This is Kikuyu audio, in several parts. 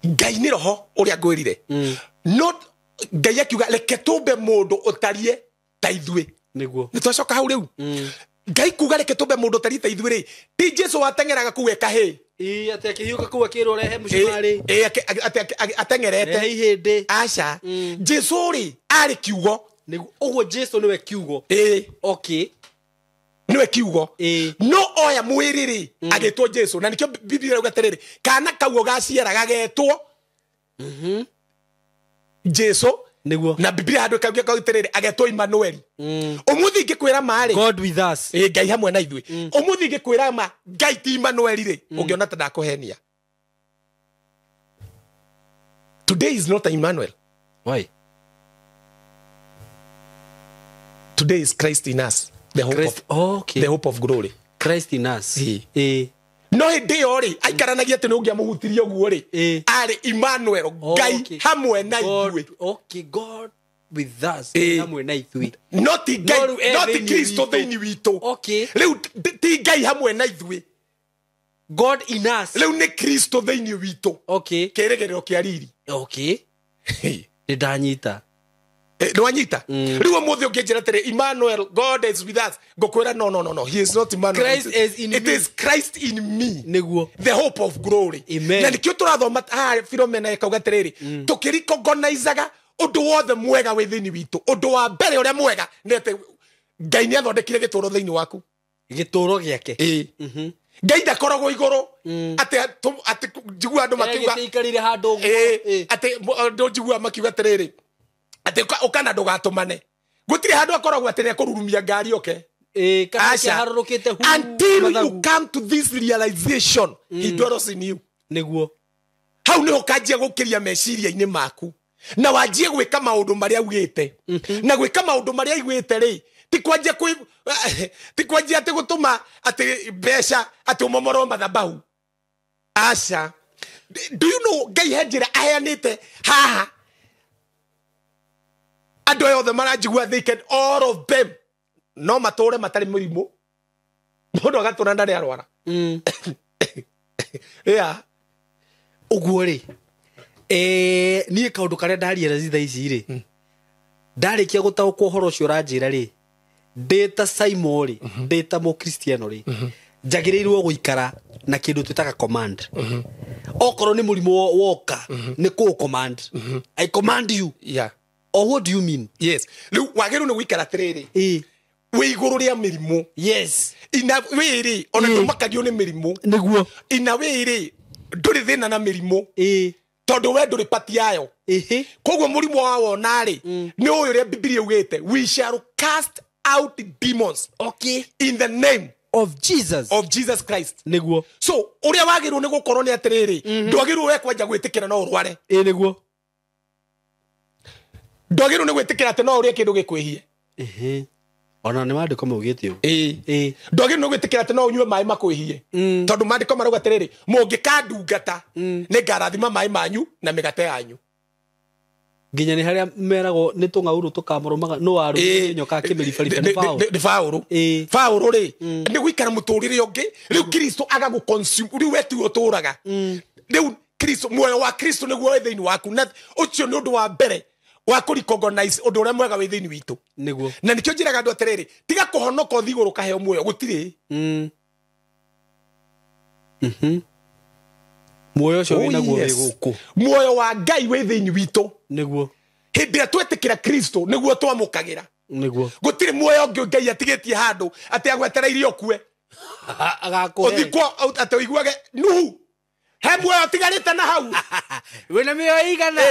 Ngai nĩ roho ũrĩa ngwĩrire. No Ngai akiuga reke tũmbe mũndũ ũtariĩ ta ithuĩ. Nĩguo. Nĩ twacoka hau rĩu. Ngai kuga reke tũmbe mũndũ ũtariĩ ta ithuĩ rĩ, ti Jesu wateng'eraga kũu ekahĩ. Ĩĩ, atĩ akĩhiũka kũu akĩrwo rehe mũcumarĩ. Ĩĩ, atĩ ateng'erete. Rehe ihĩndĩ. Aca. Jesu rĩ, arĩ kiugo. Nĩguo. Ũguo Jesu nĩwe kiugo. Ĩĩ. Okay. Nĩwe kiugo. Ĩĩ. No oya mwĩrĩ rĩ, agĩtwo Jesu. Na nĩkĩo Biblia ĩrauga atĩrĩrĩ, kana kau ũgaciara gagetwo Jesu. Nĩguo. Na Biblia handũ ĩkauga atĩrĩrĩ, agetwo Emmanuel. Ũmũthĩ ingĩkwĩra ma rĩ, God with us. Ĩĩ, Ngai hamwe na ithuĩ. Ũmũthĩ ingĩkwĩra ma Ngai ti Emmanuel rĩ, ũngĩona ta ndakũhenia. Today is not Emmanuel. Why? Today is Christ in us, the hope Christ, of, okay. the hope of glory. Christ in us. Ĩĩ. Ĩĩ. No hĩndĩ ĩyo rĩ, aikaranagia atĩ nĩ ũngĩamũhutirie ũguo rĩ, Ĩĩ. arĩ Emmanuel, Ngai Okay. hamwe na God, ithuĩ. okay, God with us. Ĩĩ. Hamwe na ithuĩ. No ti Ngai, No rĩu e no ti thĩinĩ Kristo witũ. thĩinĩ witũ. Okay. Rĩu ti Ngai hamwe na ithuĩ. God in us. Rĩu nĩ Kristo thĩinĩ witũ. Okay. Kĩĩrĩgĩrĩro kĩa riri. Okay. Nĩ ndanyita. Nĩ wanyita? Rĩu ũmũthĩ ũngĩnjĩra atĩrĩ, Emmanuel, God is with us. Ngũkwĩra no, no, no, no. He is not Emmanuel. Christ is in It me. is Christ in me. Nĩguo. The hope of glory. Amen. Na nĩkĩo tũrathoma haha Philomena ĩkauga atĩrĩrĩ, tũkĩrecognizaga ũndũ wothe mwega wĩ thĩinĩ witũ. Ũndũ wa mbere ũrĩa mwega nĩ atĩ Ngai nĩ athondekire gĩtũũro thĩinĩ waku. Gĩtũũro gĩake. Ĩĩ. Ngai ndakoragwo igũrũ. Atĩ atĩ njiguaga andũ makiuga Gĩtĩ ikarire handũ ũguo. Ĩĩ, Ĩĩ. atĩ andũ njiguaga makiuga atĩrĩrĩ, atĩ ũka na ndũgatũmane. Gũtirĩ handũ akoragwo atĩ nĩekũrurumia ngari oke. Ĩĩ, kana Aca. kĩharũrũkĩte hu Until you mathagu. come to this realization, he dwells in you. Nĩguo. Hau nĩho ũkanjia gũkĩria meciria-inĩ maku. Na wanjie gwĩka maũndũ marĩa augĩte. Na gwĩka maũndũ marĩa augĩte rĩ, ti kwanjia kwĩ, ti kwanjia atĩ gũtũma atĩ mbeca atĩ ũmomorwo mathabahu. Aca. Do you know Ngai he njĩra aheanĩte haha? Andũ aya othe maranjigua, they can all of them no matũre matarĩ mũrimũ. Mũndũ agatũra ndarĩ arwara. Yeah. Ũguo rĩ, niĩ kaũndũ karĩa ndariera thaa ici rĩ, ndarĩkia gũtaũkwo ũhoro ũcio ũranjĩra rĩ, ndĩ ta Simon rĩ, ndĩ ta mũkristiano rĩ, njagĩrĩirwo gũikara na kĩndũ twĩtaga command. Okorwo nĩ mũrimũ woka, nĩ kũũ command. I command you. Yeah. Or what do you mean? Yes. Rĩu wagĩrĩirwo nĩ gũikara atĩrĩrĩ, Ĩĩ. wĩ igũrũ rĩa mĩrimũ. Yes. Ina wĩ rĩ, ona ndũmakagio nĩ mĩrimũ. Nĩguo. Ina wĩ rĩ, ndũrĩ thĩna na mĩrimũ. Ĩĩ. Tondũ we ndũrĩ pati yayo. Ĩhĩ. Koguo mũrimũ wa wona rĩ, nĩ ũyũ ũrĩa Bibilia ĩugĩte, we shall cast out demons. Okay. In the name of Jesus. Of Jesus Christ. Nĩguo. So, ũrĩa wagĩrĩirwo nĩ gũkorwo nĩ atĩrĩrĩ, ndwagĩrĩirwo we kwanja gwĩtĩkĩra no ũrware. Ĩĩ, nĩguo. Ndwagĩrĩirwo nĩ gwĩtĩkĩra atĩ no ũrĩe kĩndũ gĩkwĩhie. Ĩhĩ. Ona nĩ maandĩko maugĩte ũguo. Ĩĩ. Ĩĩ. Ndwagĩrĩirwo nĩ gwĩtĩkĩra atĩ no ũnyue maĩ makwĩhie. Tondũ maandĩko marauga atĩrĩrĩ, mũngĩkandungata, nĩngarathima maĩ manyu na mĩgate yanyu. Nginya nĩ harĩa meragwo nĩ tũng'aurũ tũkamũrũmaga, nũ warũmire nyoka akĩmĩribaribia nĩ Paũlũ. Nĩ Paũlũ. Ĩĩ. Paũlũ rĩ, nĩ gũikara mũtũrĩre ũngĩ, rĩu Kristo agagũ consume, rĩu we tiwe ũtũraga. Rĩu Kristo, muoyo wa Kristo nĩguo wĩ thĩinĩ waku, na ũcio nĩ ũndũ wa mbere wa kũ recognize ũndũ ũrĩa mwega wĩ thĩinĩ witũ. Nĩguo. Na nĩkĩo njĩraga andũ atĩrĩrĩ, tiga kũhonoka ũthiĩ igũrũ ũkaheo muoyo, gũtirĩ. Muoyo ũcio wĩ naguo Oh, wĩ yes. gũkũ. Muoyo wa Ngai wĩ thĩinĩ witũ. Nĩguo. Hĩndĩ ĩrĩa twetĩkĩra Kristo nĩguo twamũkagĩra. Nĩguo. Gũtirĩ muoyo ũngĩ Ngai atigĩtie handũ atĩ agwetereire ũkue. Agakũhe. Ũthiĩ kwa, atĩ ũiguage Nuhu. He muoyo ũtigarĩte na hau. Wĩna mĩoyo ĩigana?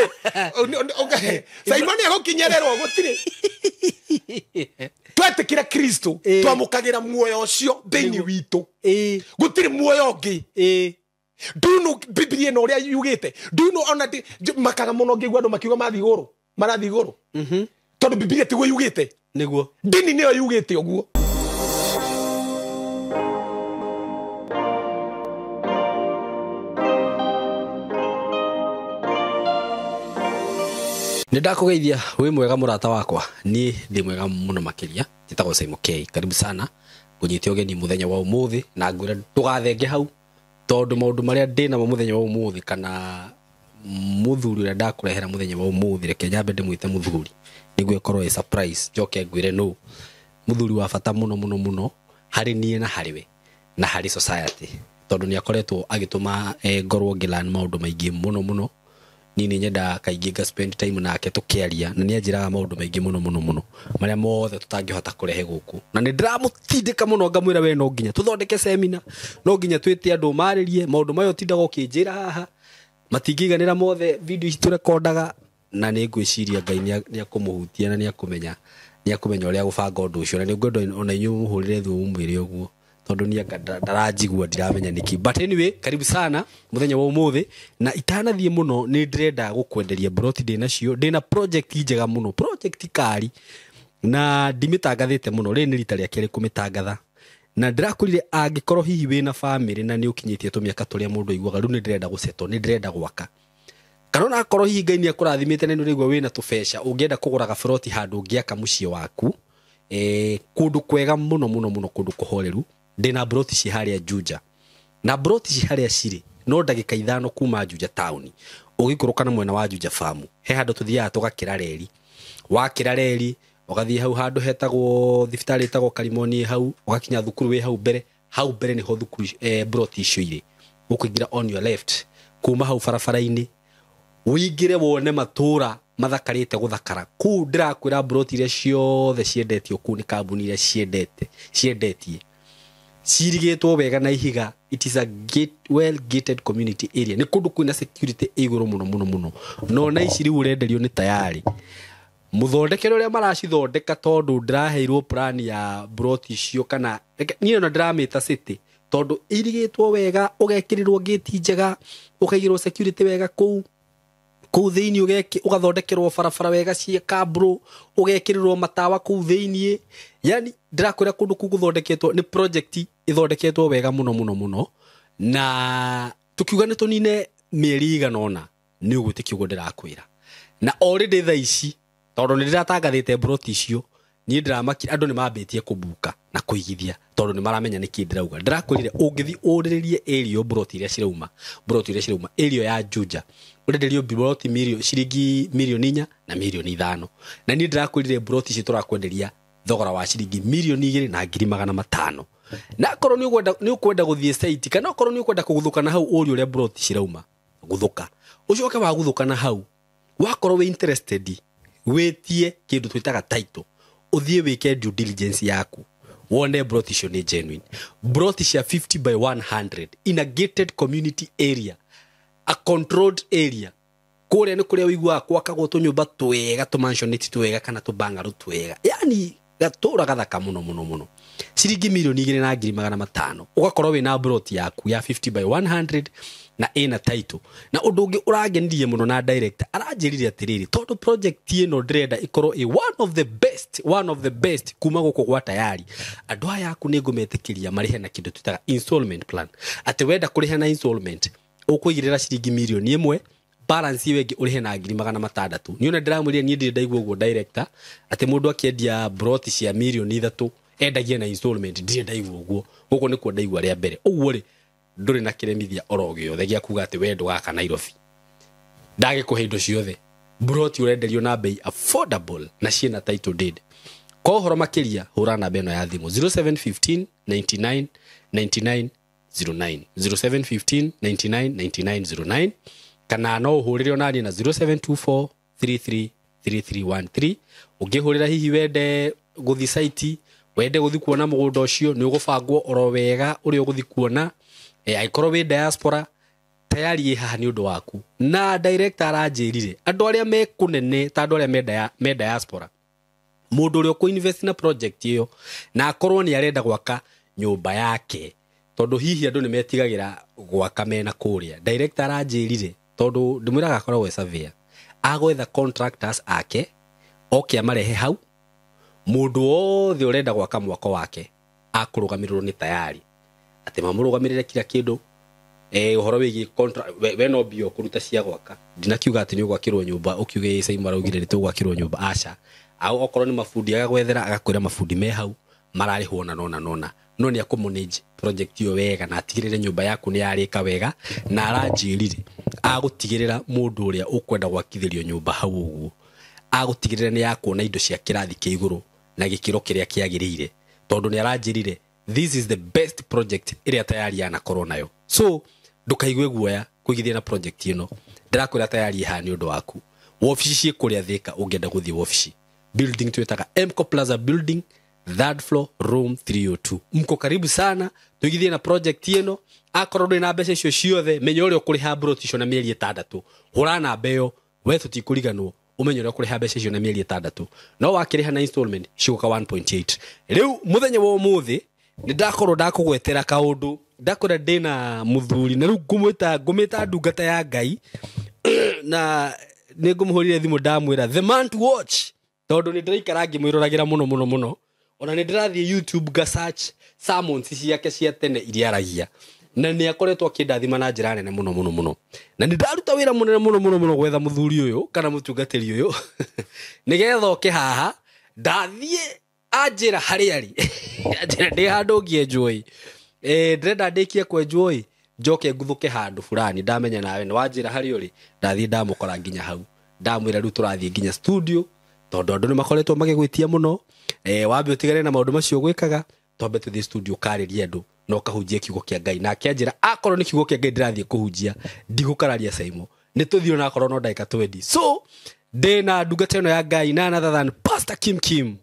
Simon egũkinyererwo gũtirĩ. Twetĩkĩra Kristo, twamũkagĩra muoyo ũcio thĩinĩ witũ. Gũtirĩ muoyo ũngĩ. Do you know Biblia ĩno ũrĩa yugĩte? Do you know ona makaga mũno ngĩigua andũ makiuga mathiĩ igũrũ, marathiĩ igũrũ. Tondũ Biblia tiguo yugĩte. Nĩguo. Ndini nĩyo yugĩte ũguo. Nĩ ndakũgeithia wĩ mwega mũrata wakwa, niĩ ndĩ mwega mũno makĩria, njĩtagwo Simon K. Karibu sana ngũnyite ũgeni mũthenya wa ũmũthĩ na ngwĩra ndũgathenge hau tondũ maũndũ marĩa ndĩ namo mũthenya wa ũmũthĩ kana Muthuri ũrĩa ndakũrehera mũthenya wa ũmũthĩ, reke nyambe ndĩmwĩte mũthuri nĩguo ĩkorwo ĩ surprise, njoke ngwĩre no mũthuri wa bata mũno mũno mũno harĩ niĩ na harĩ we na harĩ society, tondũ nĩ akoretwo agĩtũma ngorwo ngĩlearn maũndũ maingĩ mũno mũno. Niĩ nĩ nyendaga kaingĩ nga spend time nake tũkĩaria, na nĩ anjĩraga maũndũ maingĩ mũno mũno mũno marĩa mothe tũtangĩhota kũrehe gũkũ, na nĩ ndĩramũtindĩka mũno ngamwĩra we no nginya tũthondeke semina, no nginya twĩte andũ marĩrie maũndũ maya ũtindaga ũkĩnjĩra haha matingĩiganĩra mothe video ici tũrekondaga, na nĩ ngwĩciria Ngai nĩ akũmũhutia na nĩ akũmenya ũrĩa gũbanga ũndũ ũcio, na nĩ ngwenda ona inyuĩ mũhũrĩre thimũ mũmwĩre ũguo tondũ niĩ ndaranjigua ndiramenya nĩkĩ. But anyway, karibu sana mũthenya wa ũmũthĩ, na itanathiĩ mũno nĩ ndĩrenda gũkwenderia broti ndĩnacio, ndĩna project njega mũno, project kari, na ndimĩtangathĩte mũno, rĩrĩ nĩ rita rĩa kerĩ kũmĩtangatha, na ndĩrakwĩrire angĩkorwo hihi wĩna famĩlĩ na nĩ ũkinyĩtie tũmĩaka tũrĩa mũndũ aiguaga rĩu nĩ ndĩrenda gũcetwo, nĩ ndĩrenda gwaka, kana ona akorwo hihi Ngai nĩ akũrathimĩte na nĩ ũraigua wĩna tũbeca ũngĩenda kũgũra gaburoti handũ ũngĩaka mũciĩ waku, kũndũ kwega mũno mũno mũno, kũndũ kũhoreru, ndĩna broti ci harĩa Juja, na broti ci harĩa cirĩ no ndagĩka 5 kuma Juja taũni, ũgĩikũrũka na mwena wa Juja farm, he handũ tũthiaga tũgakĩra reri, wakĩra reri ũgathiĩ hau handũ hetagwo thibitarĩ ĩtagwo Karimoni, hau ũgakinya thukuru wĩ hau mbere, hau mbere nĩho thukuru broti icio irĩ, ũkũingĩra on your left kuma hau barabara-inĩ ũingĩre wone matũra mathakarĩte gũthakara. Kũu ndĩrakwĩra broti iria ciothe ciendetio kũu nĩ kambuni iria ciendetie cirigĩtwo wega na ihiga. It is a well gated community area, nĩ kũndũ kwĩna security igũrũ mũno mũno mũno, no na ici rĩu ũrenderio nĩ tayari mũthondekere ũrĩa maracithondeka, tondũ ndĩraheirwo plan ya broti icio, kana niĩ ona ndĩramĩta city tondũ irigĩtwo wega, ũgekĩrĩrwo gate njega, ũkaigĩrwo security wega kũu kũu thĩinĩ, ũgathondekerwo barabara wega cia kabro, ũgekĩrĩrwo matawa kũu thĩinĩ. Yani ndĩrakwĩra kũndũ kũu gũthondeketwo nĩ project ĩthondeketwo wega mũno mũno mũno, na tukiuga nĩ tũnine mĩeri igana ũna nĩ ũgwĩtĩkia ũguo ndĩrakwĩra. Na already thaa ici tondũ nĩ ndĩratangathĩte broti icio, niĩ ndĩramakire andũ nĩ mambĩtie kũbuka na kũigithia tondũ nĩ maramenya nĩkĩ ndĩrauga. Ndĩrakwĩrire ũngĩthiĩ ũrĩrĩrie area broti iria cirauma, broti iria cirauma area ya Juja ũrenderio broti ciringi mirioni 4 na mirioni 5, na niĩ ndĩrakwĩrire broti ici tũrakwenderia thogora wa ciringi mirioni 2 na ngiri 500. Na akorwo nĩ ũkwenda gũthiĩ site, kana akorwo nĩ ũkwenda kũguthũka na hau ũrie ũrĩa broti cirauma, gũthũka ũcoke wagũthũka na hau, wakorwo wĩ interested wĩtie kĩndũ twĩtaga title, ũthiĩ wĩke due diligence yaku wone broti icio nĩ genuine, broti cia 50 by 100 in a gated community area, a controlled area. Kũrĩa nĩ kũrĩa ũiguaga gwakagwo tũnyũmba twega, tũmansioneti twega, kana tũbangarũ twega, yani gatũra gathaka mũno mũno mũno. Ciringi mirioni 2 na ngiri 500 ũgakorwo wĩna broti yaku ya 50 by 100 na ĩna title. Na ũndũ ũngĩ ũrangenirie mũno na director aranjĩrire atĩrĩrĩ, tondũ project ĩno ndĩrenda ĩkorwo ĩ one of the best kuma gũkũ gwa tayari, andũ aya aku nĩ ngũmetĩkĩria marĩhe na kĩndũ twĩtaga installment plan, atĩ wenda kũrĩha na installment ũkũigĩrĩra ciringi mirioni 1, balance ĩyo ĩngĩ ũrĩhe na ngiri 600. Niĩ ona ndĩramwĩrire niĩ ndirĩ ndaigua ũguo director atĩ mũndũ akĩendia broti cia mirioni 3 endagia na installment, ndirĩ ndaigua ũguo, gũkũ nĩkuo ndaigua rĩa mbere. Ũguo rĩ ndũrĩ na kĩremithia oro gĩothe gĩa kuga atĩ we ndũgaka Nairobi, ndagĩkũhe indo ciothe, broti ũrenderio na bei affordable na ciĩna title deed. Kwa ũhoro makĩria hũra namba ĩno ya thimũ 0715 99 99 09, 0715 99 99 09, kana no ũhũrĩre onaniĩ na 0724 33 3313. Ũngĩhũrĩra hihi wende gũthiĩ site, wende gũthiĩ kuona mũgũnda ũcio, nĩ ũgũbangwo oro wega ũrĩa ũgũthiĩ kuona. Angĩkorwo wĩ diaspora tayari ĩ haha nĩ ũndũ waku. Na director aranjĩrire andũ arĩa me kũnene ta andũ arĩa me diaspora, mũndũ ũrĩa ũkũ-invest na project ĩyo na akorwo nĩ arenda gwaka nyũmba yake, tondũ hihi andũ nĩ metigagĩra gwaka mena kũrĩa, director aranjĩrire tondũ ndĩmwĩraga akoragwo e surveyor, agwetha contractors ake oke amarehe hau, mũndũ wothe ũrenda gwaka mwako wake akũrũgamĩrĩrwo nĩ tayari, atĩ mamũrũgamĩrĩre kila kĩndũ. Ũhoro wĩgiĩ contract, we no mbia ũkũruta cia gwaka, ndinakiuga atĩ nĩ ũgwakĩrwo nyũmba ũkiuge Simon araugire nĩ tũgwakĩrwo nyũmba, aca. Au okorwo nĩ mabundi agagwethera, agakwĩra mabundi me hau mararĩhwo na nona nona, no nĩ akũ manage project ĩyo wega na atigĩrĩre nyũmba yaku nĩ yarĩka wega. Na aranjĩrire Agũtigĩrĩra mũndũ ũrĩa ũkwenda gwakithĩrio nyũmba hau ũguo agũtigĩrĩra nĩ yakuona indo cia kĩrathi kĩa igũrũ na gĩkĩro kĩrĩa kĩagĩrĩire, tondũ nĩ aranjĩrire this is the best project ĩrĩa tayari yanakorwo nayo. So ndũkaigue guoya kũigithia na project ĩno, ndĩrakwĩra tayari ĩhaha nĩ ũndũ waku. Wobici ciĩ kũrĩa Thĩka, ũngĩenda gũthiĩ wobici building twĩtaga Mco Plaza building, third floor, room 302. Mko karibu sana tuigithie na project ĩno. Akorwo ndũrĩ na mbeca icio ciothe, menya ũrĩa ũkũrĩha mburoti icio na mĩeri 6. Hũra namba ĩyo, we tũtikũriganwo, ũmenye ũrĩa ũkũrĩha mbeca icio na mĩeri 6. No wakĩrĩha na installment cigũka 1.8. Rĩu mũthenya wa ũmũthĩ nĩ ndakorwo ndakũgwetera kaũndũ, ndakwĩra ndĩna mũthuri na rĩu ngũmwĩta ndungata ya Ngai na nĩ ngũmũhũrire thimũ ndamwĩra the man to watch, tondũ nĩ ndĩraikara ngĩmwĩroragĩra mũno mũno mũno. Ona nĩ ndĩrathiĩ YouTube nga search sermons ciake cia tene iria aragia, na nĩ akoretwo akĩndathima na njĩra nene mũno mũno mũno. Na nĩ ndaruta wĩra mũnene mũno mũno mũno gwetha mũthuri ũyũ kana mũtungatĩri ũyũ nĩgetha oke haha. Ndathiĩ anjĩra harĩa arĩ, anjĩra ndĩ handũ ngĩenjwo ĩ, ndĩrenda ndĩkie kwenjwo ĩ, njoke nguthũke handũ fulani. Ndamenya nawe nĩ wanjĩra harĩa ũrĩ, ndathiĩ ndamũkora nginya hau, ndamwĩra rĩu tũrathiĩ nginya studio, tondũ andũ nĩ makoretwo magĩgwĩtia mũno. Wambe ũtigane na maũndũ macio gwĩkaga, twambe tũthiĩ studio ũkarĩrie andũ na ũkahunjia kiugo kĩa Ngai. Nake anjĩra akorwo nĩ kiugo kĩa Ngai ndĩrathiĩ kũhunjia, ndigũkararia Saimo, nĩ tũthiĩ ona akorwo no ndagĩka 20. So ndĩna ndungata ĩno ya Ngai none other than Pastor Kim Kim,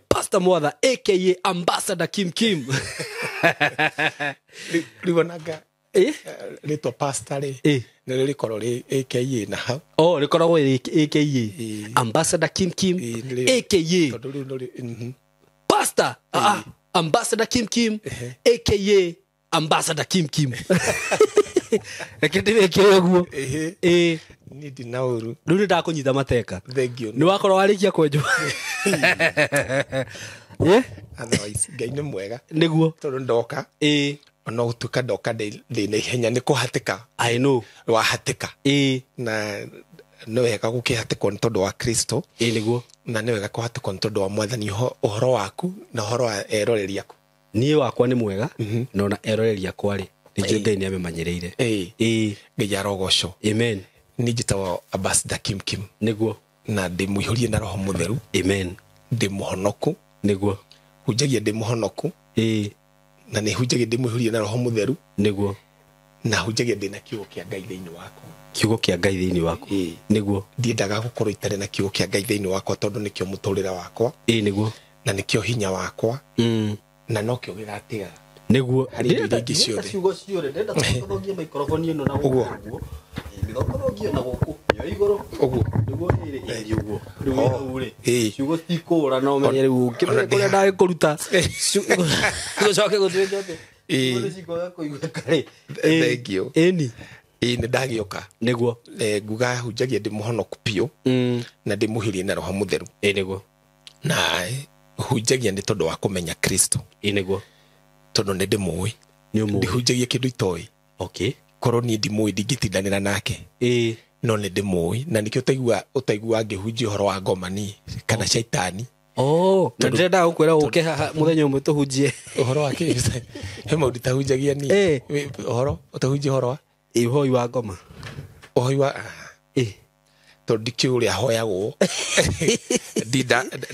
Pastor Mwatha aka Ambassador Kim Kim. Rĩu onanga rĩtwa pastor rĩ nĩ rĩkorwo rĩ aka na hau. Oh, rĩkoragwo rĩ aka Ambassador Kim Kim aka tondũ rĩu nĩ Pastor Ambassador Kim Kim aka Ambassador Kim Kim. Reke ndĩmekĩre ũguo. Niĩ ndina ũru. Rĩu nĩ ndakũnyita mateka. Thank you. Nĩ wakorwo warĩkia kwenjwo. Otherwise Ngai nĩ mwega. Nĩguo. Tondũ ndoka. Ona gũtuĩka ndoka ndĩ na ihenya nĩ kũhatĩka. I know. Wahatĩka. Na nĩ wega gũkĩhatĩkwo nĩ tondũ wa Kristo. Nĩguo. Na nĩ wega kũhatĩkwo nĩ tondũ wa Mwathani ũhoro waku na ũhoro wa eroreri aku. Niĩ wakwa nĩ mwega na ona eroreri akwa rĩ nĩ Ngai nĩ amemanyĩrĩire. Ngai arogocwo. Amen. Niĩ njĩtagwo Ambassador Kim Kim. Nĩguo. Na ndĩ mũihũrie na Roho Mũtheru. Amen. Ndĩ mũhonoku. Nĩguo. Hunjagia ndĩ mũhonoku. Na nĩ hunjagia ndĩ mũihũrie na Roho Mũtheru. Nĩguo. Na hunjagia ndĩ na kiugo kĩa Ngai thĩinĩ wakwa. Kiugo kĩa Ngai thĩinĩ waku. Nĩguo. Ndiendaga gũkorwo itarĩ na kiugo kĩa Ngai thĩinĩ wakwa tondũ nĩkĩo mũtũrĩre wakwa. Nĩguo. Na nĩkĩo hinya wakwa. Na nokĩo gĩgatiga. Nĩguo. Harĩ indo ingĩ ciothe. Ciugo ciothe ndĩrenda tũthongie microphone ĩno na gũkũ. Mĩthongothongie na gũkũ yo igũrũ. Ũguo. Nĩguo ĩrĩ ũguo. Rĩu hau rĩ. Ciugo citikũra no menye rĩu ũngĩmenya kũrĩa ndagĩkũruta. Gũcoke gũtuĩke atĩ. Ciugo nĩ cikwaga kũiguĩka rĩ. Thank you. Ĩni. Nĩ ndagĩũka. Nĩguo. Nguga hunjagia ndĩ mũhonoku biũ. Na ndĩ mũhirie na Roho Mũtheru. Nĩguo. Na hunjagia nĩ tondũ wa kũmenya Kristo. Nĩguo. Tondũ nĩ ndĩmũĩ. Ndihunjagia kĩndũ itoĩ. Okay. Korwo niĩ ndimũĩ ndingĩtindanĩra nake. No nĩ ndĩmũĩ na nĩkĩo ũtaigua ngĩhunjia ũhoro wa ngomani kana caitani. Na ndĩrendaga gũkwĩra ũke haha mũthenya ũmwe tũhunjie ũhoro wa kĩ? He maũndũ itahunjagia niĩ. Ũhoro ũtahunjia ũhoro wa ũhoi wa ngoma. Ũhoi wa tondũ ndikĩũĩ ũrĩa ahoyagwo.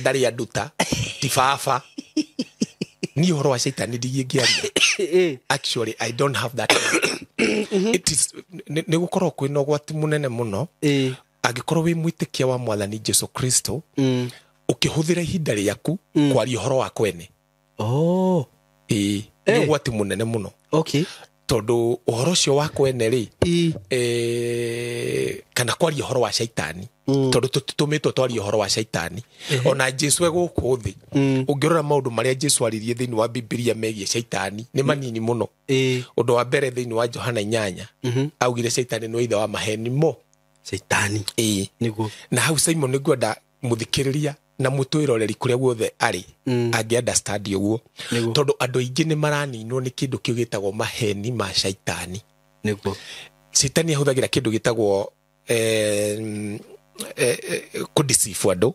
Ndarĩ anduta ti baba. Niĩ ũhoro wa caitani ndingĩaria. Actually I don't have that. It is nĩ gũkorwo kwĩna ũgwati mũnene mũno angĩkorwo wĩ mwĩtĩkia wa Mwathani Jesu Kristo ũkĩhũthĩra ihinda rĩaku kwaria ũhoro wa kwene. Nĩ ũgwati mũnene mũno. Okay. Tondũ ũhoro ũcio wa kwene rĩ kana kwaria ũhoro wa caitani, tondũ tũtũmĩtwo twarie ũhoro wa caitani. Ona Jesu e gũkũ thĩ, ũngĩrora maũndũ marĩa Jesu aririe thĩinĩ wa Bibilia megiĩ caitani nĩ manini mũno. Ũndũ wa mbere thĩinĩ wa Johana 8 augire caitani nĩ ithe wa maheni mo. Caitani. Nĩguo. Na hau Simon nĩ ngwenda mũthikĩrĩria na mũtwĩroreri kũrĩa guothe arĩ angĩ understand ũguo, tondũ andũ aingĩ nĩ maraninwo nĩ kĩndũ kĩu gĩtagwo maheni ma caitani. Nĩguo. Caitani ahũthagĩra kĩndũ gĩtagwo kũdeceive andũ.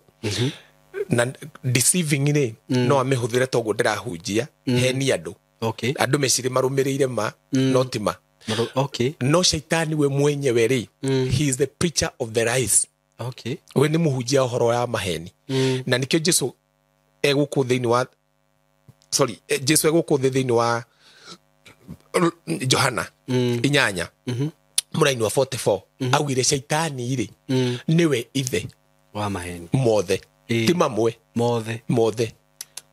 Na deceiving rĩ no amĩhũthĩre toguo ndĩrahunjia, heni andũ. Okay. Andũ mecirie marũmĩrĩire ma no ti ma. Okay. No shaitani we mwenyewe rĩ, he is the preacher of the lies. Okay. We nĩ mũhunjia ũhoro wa maheni. Na nĩkĩo Jesu egũkũ thĩinĩ wa sorry, Jesu egũkũ thĩ thĩinĩ wa Johana 8 mũraini wa 44 augire shaitani rĩ nĩwe ithe wa maheni mothe, ti mamwe, mothe mothe.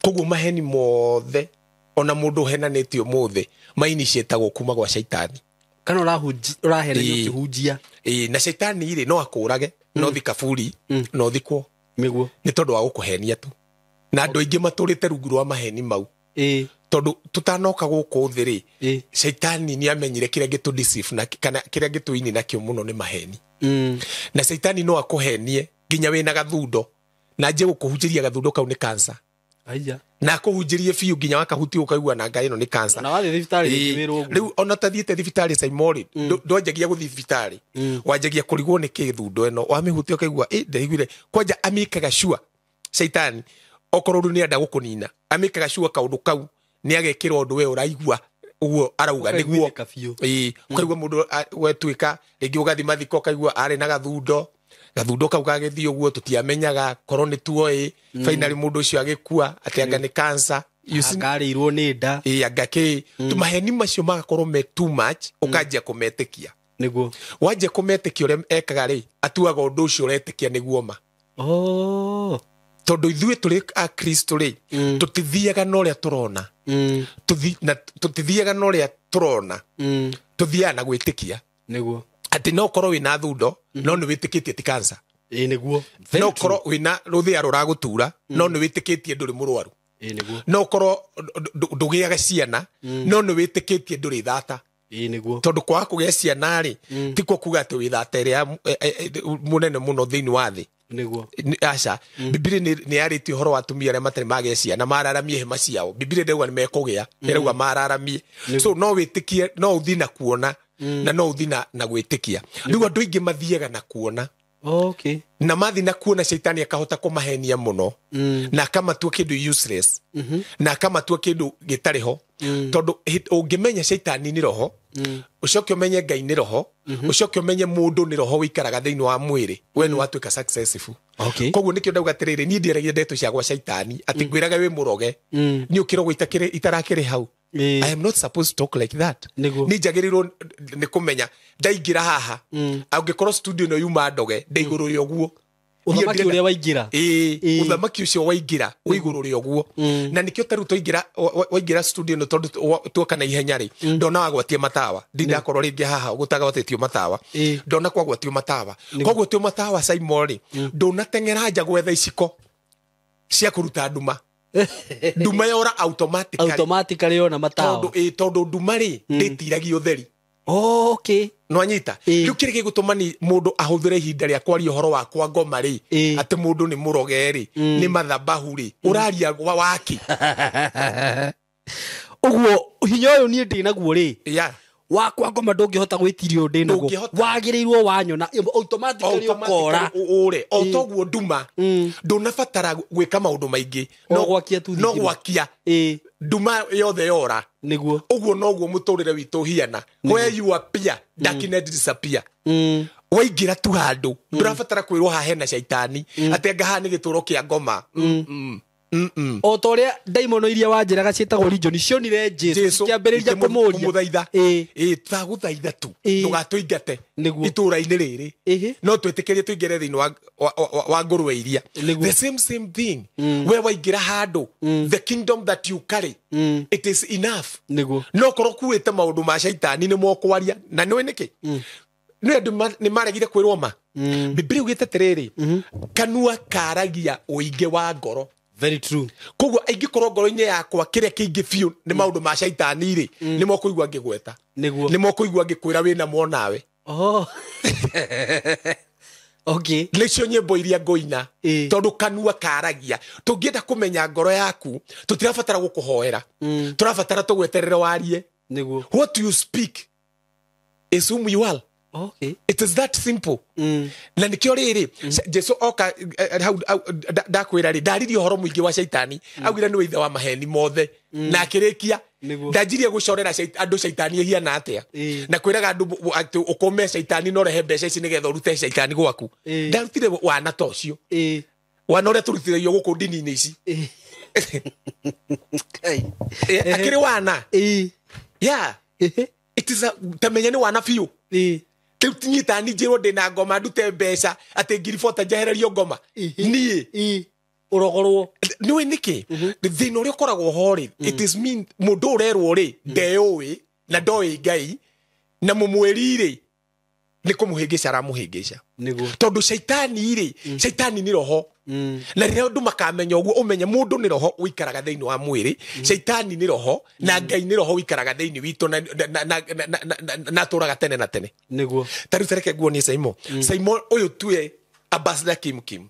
Koguo maheni mothe ona mundu henanĩtio mothe mainiciĩtagwo kuma gwa shaitani. Kana ũrahenania ũkĩhunjia. Ĩĩ, na shaitani rĩ no akũrage, no thi kaburi, no thikwo nĩguo nĩ tondũ wa gũkũhenia tu. Na andũ aingĩ matũrĩte rungu rwa maheni mau. Tondũ tũtanoka gũkũ thĩ rĩ, shaitani nĩ amenyire kĩrĩa gĩtũ deceive na kana kĩrĩa gĩtũini nakĩo mũno nĩ maheni. Na shaitani no akũhenie nginya wĩna gathundo na nje gũkũhunjĩria gathundo kau nĩ cancer. Aya. Na akũhunjĩrie biũ nginya wakahutia ũkaigua na ngai ĩno nĩ cancer. Na wathiĩ thibitarĩ ũkĩwĩrwo ũguo. Rĩu ona ũtathiĩte thibitarĩ Saimori, ndwanjagia gũthiĩ thibitarĩ. Wanjagia kũrigwo nĩ kĩ thundo ĩno, wamĩhutia ũkaigua ĩ ndaiguire. Kwanja amĩkaga sure shaitani okorwo rĩu nĩenda gũkũnina, amĩkaga sure kaũndũ kau nĩ agekĩra ũndũ we ũraigua ũguo arauga nĩguo. Ĩĩ, ũkaigua mũndũ wetuĩka rĩngĩ ũgathiĩ mathiko ũkaigua arĩ na gathundo. Gathundo kau gagĩthiĩ ũguo tũtiamenyaga korwo nĩ tuoĩ. Finally mũndũ ũcio agĩkua atĩ anga nĩ cancer. Angarĩirwo nĩ nda. Ĩĩ, anga kĩ. Maheni macio magakorwo me too much, ũkanjia kũmetĩkia. Nĩguo. Wanjia kũmetĩkia ũrĩa ekaga rĩ, atuaga ũndũ ũcio ũretĩkia nĩguo ma. Oh. Tondũ ithuĩ tũrĩ a Kristo rĩ, tũtithiaga na ũrĩa tũrona. Tũtithiaga na ũrĩa tũrona. Tũthiaga na gwĩtĩkia. Nĩguo. Atĩ no ũkorwo wĩna thundo, no nĩ wĩtĩkĩtie ti cancer. Ĩĩ, nĩguo. No ũkorwo wĩna rũthĩa rũragũtura, no nĩ wĩtĩkĩtie ndũrĩ mũrwaru. Ĩĩ, nĩguo. No ũkorwo ndũgĩaga ciana, no nĩ wĩtĩkĩtie ndũrĩ thata. Ĩĩ, nĩguo. Tondũ kwaga kũgĩa ciana rĩ, ti kuo kuga atĩ wĩ thata ĩrĩa mũnene mũno thĩinĩ wa thĩ. Nĩguo. Aca, Bibilia nĩ yarĩtie ũhoro wa atumia arĩa matarĩ magĩa ciana, mararamie hema ciao. Bibilia ndĩrauga nĩ mekũgĩa, ĩrauga mararamie. So no wĩtĩkie, no ũthiĩ na kuona, na no ũthiĩ na gwĩtĩkia. Rĩu andũ aingĩ mathiaga na kuona. Okay. Na mathiĩ na kuona shaitani akahota kũmahenia mũno. Na akamatua kĩndũ useless. Na akamatua kĩndũ gĩtarĩ ho. Tondũ ũngĩmenya shaitani nĩ roho, ũcoke ũmenye Ngai nĩ roho, ũcoke ũmenye mũndũ nĩ roho ũikaraga thĩinĩ wa mwĩrĩ, we nĩ watuĩka successful. Okay. Koguo nĩkĩo ndauga atĩrĩrĩ, niĩ ndiaragia ndeto cia gwa shaitani atĩ ngwĩraga wĩ mũroge, niĩ ũkĩrogwo itarakĩrĩ hau. I am not supposed to talk like that. Nĩ njagĩrĩirwo nĩ kũmenya ndaingĩra haha, angĩkorwo studio ĩno yuma ndoge, ndĩ igũrũ rĩa ũguo. Ũthamaki ũrĩa waingĩra. Ĩĩ, ũthamaki ũcio waingĩra wĩ igũrũ rĩa ũguo. Na nĩkĩo ta rĩu twaingĩra waingĩra studio ĩno tondũ tuoka na ihenya rĩ, ndona wagwatia matawa. Ndindakorwo rĩngĩ haha gũtagwatĩtio matawa. Ndona kwagwatio matawa. Kwagwatio matawa Saimo rĩ, ndũnateng'era nja gwetha iciko cia kũruta nduma. Nduma yora automatically. Automatically ona matawa. Tondũ tondũ nduma rĩ, ndĩtiragia ũtheri. Okay. No anyita. Rĩu kĩrĩa gĩgũtũma ni mũndũ ahũthĩre ihinda rĩa kwaria ũhoro wa kwa ngoma rĩ, atĩ mũndũ nĩ mũroge rĩ, nĩ mathabahu rĩ, ũraria waki. Ũguo hinya ũyũ niĩ ndĩ naguo rĩ. Yeah. Wa kwa ngoma ndũngĩhota gwĩtiria ũndũ ndĩ naguo. Wagĩrĩirwo wanyona automatically ũkora. Ũre. O toguo nduma. Ndũnabatara gwĩka maũndũ maingĩ. No gwakia tu thitima. No gwakia. Nduma yothe yora. Nĩguo. Ũguo noguo mũtũrĩre witũ ũhiana. Where you appear, darkness disappear. Waingĩra tu handũ, ndũrabatara kwĩrwo haha hena shaitani, atĩ anga haha nĩ gĩtũro kĩa ngoma. O ta ũrĩa ndaimono iria wanjĩraga ciĩtagwo legion cionire Jesu kĩambĩrĩria kũmũria. Ĩĩ, tagũthaitha tu, ndũgatũingate itũũra-inĩ rĩrĩ. No twĩtĩkĩrie tũingĩre thĩinĩ wa ngũrwe iria. The same thing. We waingĩra handũ, the kingdom that you carry, it is enough. Nĩguo. No korwo kuĩte maũndũ ma shaitani nĩ mokwaria, na nĩũĩ nĩkĩ? Nĩ andũ nĩ maregire kwĩrwo ma. Bibilia ugĩte atĩrĩrĩ, kanua karagia ũingĩ wa ngoro. Very true. Koguo aingĩkorwo ngoro-inĩ yakwa kĩrĩa kĩingĩ biũ nĩ maũndũ ma shaitani rĩ, nĩ mokũigua ngĩgweta. Nĩguo. Nĩ mokũigua ngĩkwĩra wĩna mwonawe. Oh. Okay. Nĩcio nyĩmbo iria ngũina, tondũ kanua karagia. Tũngĩenda kũmenya ngoro yaku, tũtirabatara gũkũhoera. Tũrabatara tũgweterere warie. Nĩguo. What you speak is whom you are. Okay. It is that simple. Na nikio riri Jesu oka hau ndakwira ri ndaririe horo muingi wa shaitani augire ni ithe wa maheni mothe na akirikia Ndanjirie gucorera andu caitani ihiana atia na kwiraga andu ati ukome caitani no rehe mbeca ici nigetha urute caitani gwaku. Ndarutire wana ta ucio. Wana uria turutithagio guku ndini-inĩ ici. Akiri wana. Yeah. It is a tamenya ni wana biũ. Rĩu tinyitani njĩrwo ndĩna ngoma ndute mbeca atĩ ngiri bota njehererio ngoma. Niĩ urogorwo nĩũĩ nĩkĩ thĩna ũrĩa ũkoragwo ho rĩ, it is mean mũndũ ũrerwo rĩ ndeũĩ na ndoĩ Ngai na mũmwĩri rĩ nĩ kũmũhĩngĩca aramũhĩngĩca. Tondũ caitani rĩ, caitani nĩ roho. Na rĩrĩa andũ makamenya ũguo ũmenye mũndũ nĩ roho ũikaraga thĩinĩ wa mwĩrĩ, caitani nĩ roho na Ngai nĩ roho ũikaraga thĩinĩ witũ na atũraga tene na tene. Nĩguo. Ta rĩu tareke nguonie Saimo. Saimo ũyũ tue Ambassador Kim Kim.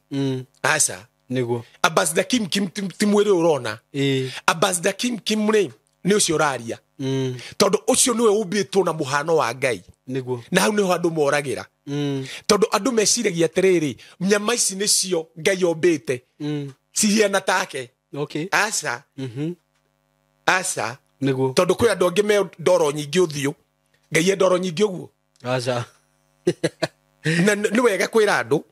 Aca. Nĩguo. Ambassador Kim Kim ti mwĩrĩ ũrona. Ambassador Kim Kim rĩ nĩ ũcio ũraria. Tondũ ũcio nĩwe ũmbĩtwo na mũhano wa Ngai. Nĩguo. Na hau nĩho andũ moragĩra. Tondũ andũ meciragia atĩrĩrĩ, nyama ici nĩcio Ngai ombĩte cihiana take. Okay. Aca. Aca. Nĩguo. Tondũ kwĩ andũ angĩ me ndoro nyingĩ ũthiũ. Ngai e ndoro nyingĩ ũguo. Aca. Na nĩ wega kwĩra andũ.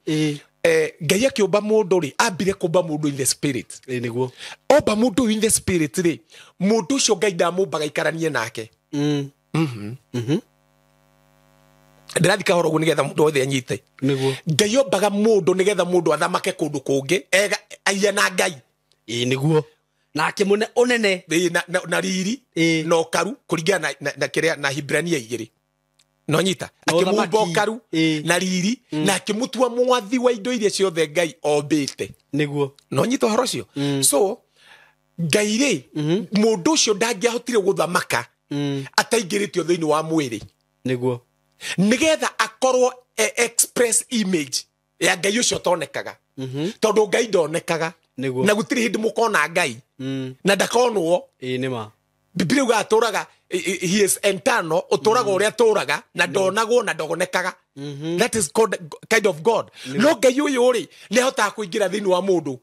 Ngai akĩũmba mũndũ rĩ, ambire kũmba mũndũ in the spirit. Nĩguo. Omba mũndũ in the spirit rĩ, mũndũ ũcio Ngai ndamũmbaga aikaranie nake. Ndĩrathi kahoro ũguo nĩgetha mũndũ wothe anyite. Nĩguo. Ngai ombaga mũndũ nĩgetha mũndũ athamake kũndũ kũngĩ, ahiana Ngai. Nĩguo. Na akĩmũne ũnene. Na riri na ũkaru kũringana na kĩrĩa na Hibrania 2. No nyita akĩmũmba ũkaru na riri na akĩmũtua mwathi wa indo iria ciothe Ngai ombĩte. Nĩguo. No nyita ũhoro ũcio. So Ngai rĩ, mũndũ ũcio ndangĩahotire gũthamaka ataingĩrĩtio thĩinĩ wa mwĩrĩ. Nĩguo. Nĩgetha akorwo express image ya Ngai ũcio ũtonekaga. Tondũ Ngai ndonekaga. Nĩguo. Na gũtirĩ hĩndĩ mũkona Ngai. Na ndakonwo. Nĩ ma. Biblia uga atũraga, he is eternal, ũtũraga ũrĩa atũraga na ndonagwo na ndogonekaga. That is God, kind of God. No Ngai ũyũ rĩ nĩ ahotaga kũingĩra thĩinĩ wa mũndũ.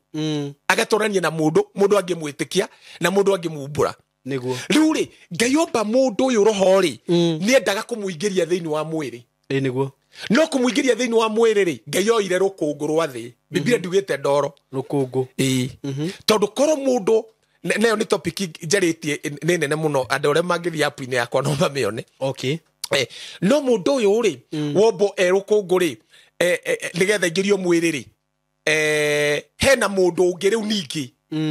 Agatũrania na mũndũ, mũndũ angĩmwĩtĩkia na mũndũ angĩmumbũra. Nĩguo. Rĩu rĩ Ngai omba mũndũ ũyũ roho rĩ nĩ endaga kũmũingĩria thĩinĩ wa mwĩrĩ. Nĩguo. No kũmũingĩria thĩinĩ wa mwĩrĩ rĩ, Ngai oire rũkũngũ rwa thĩ. Biblia ndiugĩte ndoro. Rũkũngũ. Tondũ korwo mũndũ nayo nĩ topic njarĩtie nĩ nene mũno, andũ arĩa mangĩthiĩ app-inĩ yakwa no mamĩone. Okay. No mũndũ ũyũ rĩ wombo e rũkũngũ rĩ nĩgetha aingĩrio mwĩrĩ rĩ, hena mũndũ ũngĩ rĩu ningĩ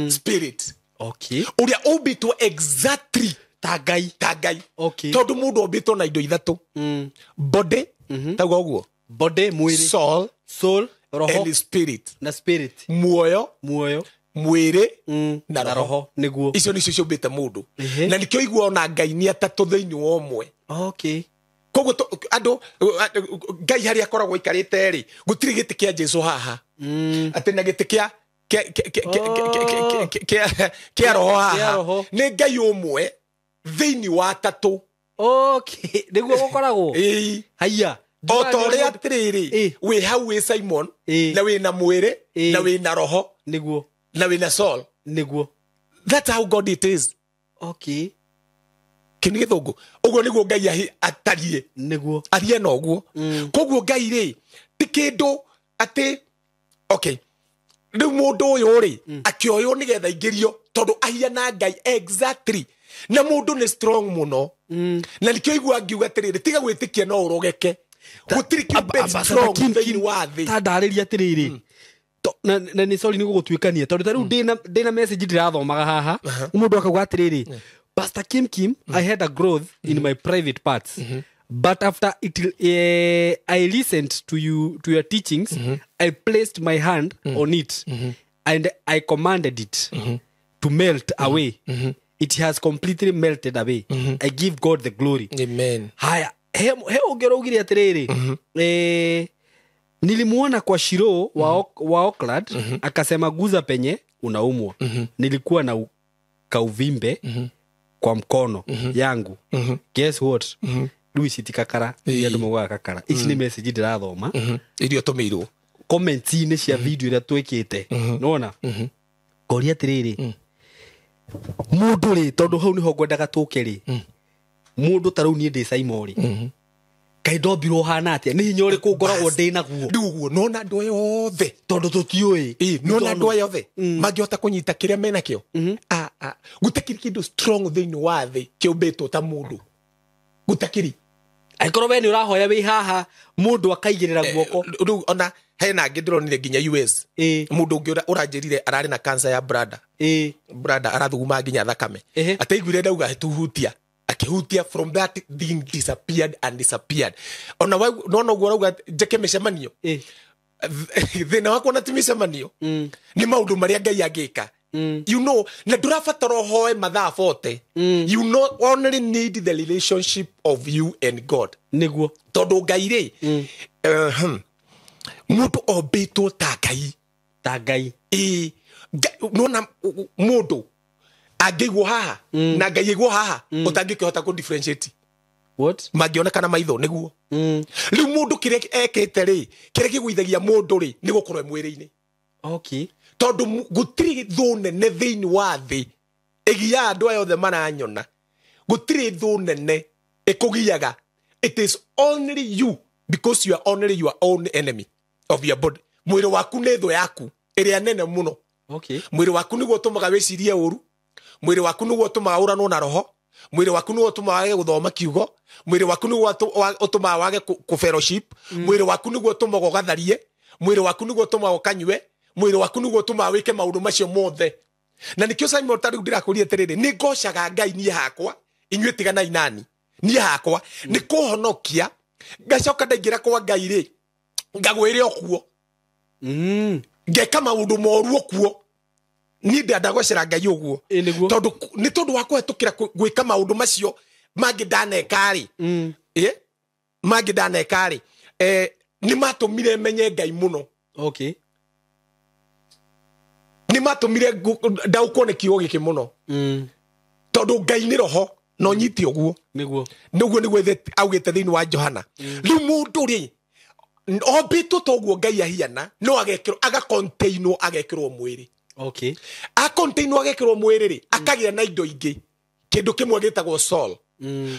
spirit. Okay. Ũrĩa ũmbĩtwo exactly ta Ngai. Ta Ngai. Okay. Tondũ mũndũ ombĩtwo na indo ithatũ. Body, tauga ũguo. Body, mwĩrĩ. Soul, Soul, roho. And spirit. Na spirit. Muoyo. Muoyo. Mwĩrĩ na roho. Nĩguo. Icio nĩcio ciũmbĩte mũndũ. Na nĩkĩo igua ona Ngai nĩ atatũ thĩinĩ wa ũmwe. Okay. Koguo andũ Ngai harĩa akoragwo aikarĩte rĩ, gũtirĩ gĩtĩ kĩa Jesũ haha. Atĩ na gĩtĩ kĩa roho haha. Nĩ Ngai ũmwe thĩinĩ wa atatũ. Okay. Nĩguo gũkoragwo. Haiya. O ta ũrĩa atĩrĩrĩ, wĩ hau wĩ Simon, na wĩna mwĩrĩ, na wĩna roho. Nĩguo. Na wĩna soul. Nĩguo. That's how God it is. Okay. Kĩu nĩ gĩthũngũ. Ũguo nĩguo Ngai atariĩ. Nĩguo. Arie na ũguo. Koguo Ngai rĩ ti kĩndũ atĩ okay. Rĩu mũndũ ũyũ rĩ akĩoywo nĩgetha aingĩrio tondũ ahiana Ngai exactly. Na mũndũ nĩ strong mũno. Na nĩkĩo igua ngiuga atĩrĩrĩ, tiga gwĩtĩkia no ũrogeke. Gũtirĩ kĩũmbe strong thĩinĩ wa thĩ. Ta ndarĩria atĩrĩrĩ. Na nĩ sorry nĩ gũgũtuĩkania tondũ ta rĩu ndĩna message ndĩrathomaga haha. Mũndũ akauga atĩrĩrĩ, Pastor Kim Kim, I had a growth in my private parts. But after it, I listened to you, to your teachings, I placed my hand on it and I commanded it to melt away. It has completely melted away. I give God the glory. Amen. Haya, he ũngĩ ũraugire atĩrĩrĩ, nilimuona kwa Shiro wa Auckland, akasema guza penye unaumwa. Nilikuwa na kauvimbe kwa mkono yangu. Guess what? Rĩu ici ti kakara, iria andũ maugaga kakara. Ici nĩ message ndĩrathoma. Iria ũtũmĩirwo. Comment-inĩ cia video iria twĩkĩte. Nĩwona? Ngoria atĩrĩrĩ, Mũndũ rĩ, tondũ hau nĩho ngwendaga tũke rĩ, mũndũ ta rĩu niĩ ndĩ Saimo rĩ, kaĩ ndombirwo hana atĩa? Nĩ hinya ũrĩkũ ngoragwo ndĩ naguo? Rĩu ũguo nona andũ aya othe, tondũ tũtiũĩ. Ĩ, nona andũ aya othe mangĩhota kũnyita kĩrĩa menakĩo. Gũtakĩrĩ kĩndũ strong thĩinĩ wa thĩ kĩũmbĩtwo ta mũndũ, gũtakĩrĩ. Angĩkorwo we nĩ ũrahoya wĩ haha, mũndũ akaigĩrĩra guoko. Rĩu ona hena angĩ ndĩronire nginya US, mũndũ ũngĩ ũranjĩrire ararĩ na cancer ya bladder, bladder, arathuguma nginya thakame. Ataiguire ndauga tuhutia, akihutia, from that thing disappeared and disappeared. Ona nona ũguo ũrauga njĩke mĩcemanio, thĩna wakwa na ti mĩcemanio, nĩ maũndũ marĩa Ngai angĩka. You know, na ndũrabatara ũhoe mathaa 40. You know, only need the relationship of you and God. Nĩguo. Tondũ Ngai rĩ, mũndũ ombĩtwo ta Ngai. Ta Ngai. Ĩĩ. Nona mũndũ angĩigwo haha na Ngai aigwo haha, ũtangĩkĩhota kũ differentiate. What? Mangĩonekana maitho nĩguo. Rĩu mũndũ kĩrĩa ekĩte rĩ, kĩrĩa kĩgũithagia mũndũ rĩ, nĩ gũkorwo e mwĩrĩ-inĩ. Tondũ gũtirĩ thũ nene thĩinĩ wa thĩ ĩgiaga andũ aya othe maranyona, gũtirĩ thũ nene ĩkũgiaga. It is only you, because you are only your own enemy of your body. Mwĩrĩ waku nĩ thũ yaku ĩrĩa nene mũno. Mwĩrĩ waku nĩguo ũtũmaga wĩcirie ũru, mwĩrĩ waku nĩguo ũtũmaga ũranwo na roho, mwĩrĩ waku nĩguo ũtũmaga wage gũthoma kiugo, mwĩrĩ waku nĩguo ũtũmaga wage kũ fellowship, mwĩrĩ waku nĩguo ũtũmaga ũgatharie, mwĩrĩ waku nĩguo ũtũmaga ũkanyue, mwĩrĩ waku nĩguo ũtũmaga wĩke maũndũ macio mothe. Na nĩkĩo Simon ta rĩu ndĩrakũria atĩrĩrĩ, nĩ ngocaga Ngai niĩ hakwa, inyuĩ tiganai nani, niĩ hakwa nĩ kũhonokia, ngacoka ndaingĩra kwa Ngai rĩ, ngagwĩre o kuo. Ngeka maũndũ moru o kuo. Niĩ ndandagocera Ngai ũguo. Ĩ, nĩguo. Tondũ nĩ tondũ wa kũhetũkĩra gwĩka maũndũ macio mangĩ ndaneka rĩ. Ĩ? Mangĩ ndaneka rĩ. Nĩ matũmire menye Ngai mũno. Nĩ matũmire ndaũkwo nĩ kiugo gĩkĩ mũno. Tondũ Ngai nĩ roho, no nyite ũguo. Nĩguo. Nĩguo nĩguo ithe augĩte thĩinĩ wa Johana. Rĩu mũndũ rĩ, ombĩtwo ta ũguo Ngai ahiana, no agekĩrwo, agacontainwo, agekĩrwo mwĩrĩ. Acontainwo agekĩrwo mwĩrĩ rĩ, akagĩa na indo ingĩ. Kĩndũ kĩmwe gĩtagwo soul.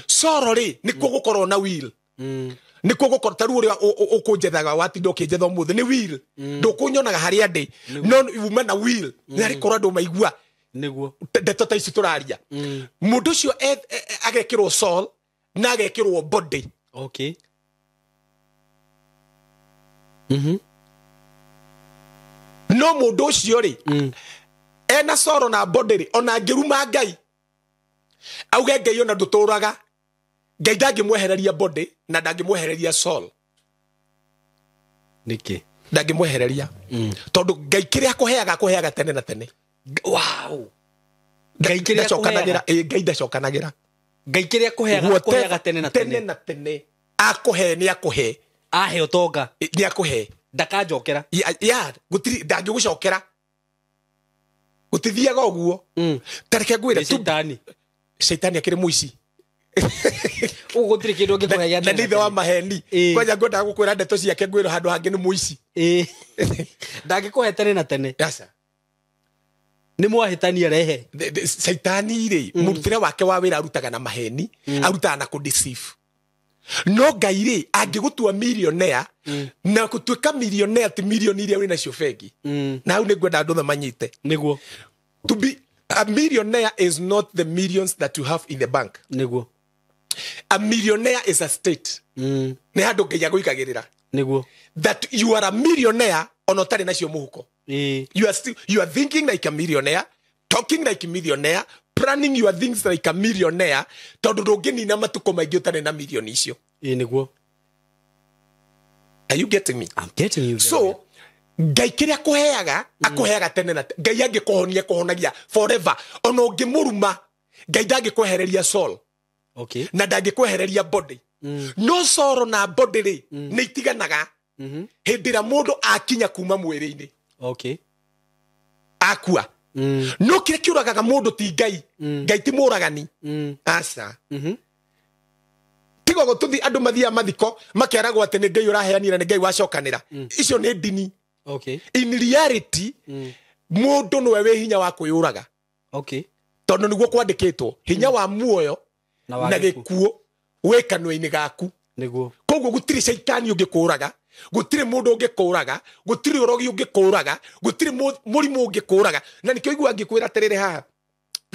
Soul rĩ, nĩkuo gũkorwo na will. Nĩkuo gũkorwo ta rĩu ũrĩa ũkũnjethaga watinda ũkĩnjetha ũmũthĩ nĩ will. Ndũkũnyonaga harĩa ndĩ, no uma na will. Nĩ harĩ korwo andũ maigua. Nĩguo. Ndeto ta ici tũraria. Mũndũ ũcio agekĩrwo soul na agekĩrwo body. No mũndũ ũcio rĩ, ena soul na body rĩ, ona angĩruma Ngai, auge Ngai ona ndũtũraga, Ngai ndangĩmwehereria body na ndangĩmwehereria soul. Nĩkĩ? Ndangĩmwehereria. Tondũ Ngai kĩrĩa akũheaga, akũheaga tene na tene. Wow. Ngai kĩrĩa Ndacokanagĩra, akũheaga. ĩ, Ngai ndacokanagĩra. Ngai kĩrĩa akũheaga, Whatever akũheaga tene na tene tene. na tene. Akũhe nĩ akũhe. Ahe ũtonga. Ĩ, nĩ akũhe. Ndakanjokera. Ya, ya, gũtirĩ, ndangĩgũcokera. Gũtithiaga ũguo. Ta reke ngwĩre, Nĩ caitani. Caitani akĩrĩ mũici. Ũguo gũtirĩ kĩndũ angĩkũhe gĩa Na tene nĩ na ithe wa tene. maheni. Kwanja ngwendaga gũkwĩra ndeto ciake ngwĩrwo handũ hangĩ nĩ mũici. Ndangĩkũhe tene na tene. Aca. Nĩ mwahĩtania rehe. Caitani rĩ, mũrutĩre wake wa wĩra arutaga na maheni, arutaga na kũ-deceive. No Ngai rĩ, angĩgũtua millionaire, na gũtuĩka millionaire ti milioni iria wĩ nacio bengi. Na hau nĩ ngwenda andũ othe manyite. Nĩguo. To be a millionaire is not the millions that you have in the bank. Nĩguo. A millionaire is a state. Nĩ handũ Ngai agũigagĩrĩra. Nĩguo. That you are a millionaire ona ũtarĩ nacio mũhuko. You are still, you are thinking like a millionaire, talking like a millionaire, planning your things like a millionaire, tondũ ndũngĩnina matukũ maingĩ ũtarĩ na milioni icio. Nĩguo. Are you getting me? I'm getting you very So, well. Ngai kĩrĩa akũheaga, akũheaga tene na tene. Ngai angĩkũhonia, akũhonagia forever. Ona ũngĩmũruma, Ngai ndangĩkwehereria soul. Na ndangĩkwehereria body. No soul na body rĩ, nĩ itiganaga. Hĩndĩ ĩrĩa mũndũ akinya kuma mwĩrĩ-inĩ. Akua. No kĩrĩa kĩũragaga mũndũ ti Ngai. Ngai ti mũragani. Aca. Tiga gũtũthi andũ mathiaga mathiko makeragwo atĩ nĩ Ngai ũraheanire, nĩ Ngai wacokanĩra. Icio nĩ ndini. In reality, mũndũ nĩwe wĩ hinya wa kwĩyũraga. Tondũ nĩguo kwandĩkĩtwo hinya wa muoyo na gĩkuũ wĩ kanua-inĩ gaku. Nĩguo. Koguo gũtirĩ caitani ũngĩkũraga, gũtirĩ mũndũ ũngĩkũraga, gũtirĩ ũrogi ũngĩkũraga, gũtirĩ mũrimũ ũngĩkũraga. Na nĩkĩo igua ngĩkwĩra atĩrĩrĩ haha,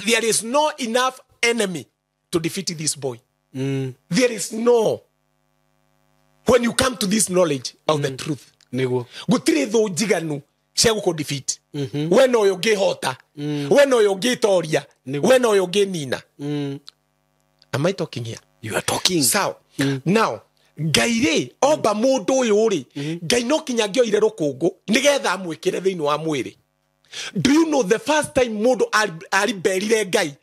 there is no enough enemy to defeat this boy. There is no, when you come to this knowledge of the truth. Nĩguo. Gũtirĩ thũ njiganu cia gũkũ defeat. We no ũyũ ũngĩhota, we no ũyũ ũngĩtoria, we no ũyũ ũngĩnina. Am I talking here? You are talking. So, now, Ngai rĩ omba mũndũ ũyũ rĩ, Ngai no kinya angĩoire rũkũngũ nĩgetha amwĩkĩre thĩinĩ wa mwĩrĩ. Do you know the first time mũndũ ariberire Ngai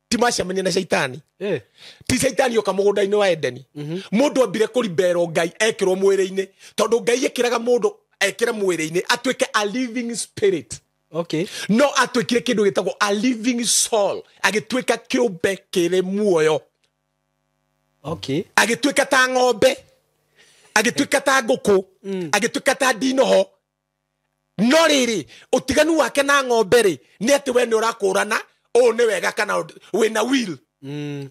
ti macemania na caitani? Ti caitani oka mũgũnda-inĩ wa Edeni. Mũndũ ambire kũriberwo Ngai ekĩrwo mwĩrĩ-inĩ, tondũ Ngai ekĩraga mũndũ ekĩre mwĩrĩ-inĩ atuĩke a living spirit. Okay. No atuĩkire kĩndũ gĩtagwo a living soul, agĩtuĩka kĩũmbe kĩrĩ muoyo. Okay. Agĩtuĩka ta ng'ombe, agĩtuĩka ta ngũkũ, agĩtuĩka ta ndinoho. No rĩrĩ, ũtiganu wake na ng'ombe rĩ, nĩ atĩ we nĩ ũrakũrana ũũ nĩ wega kana wĩna will.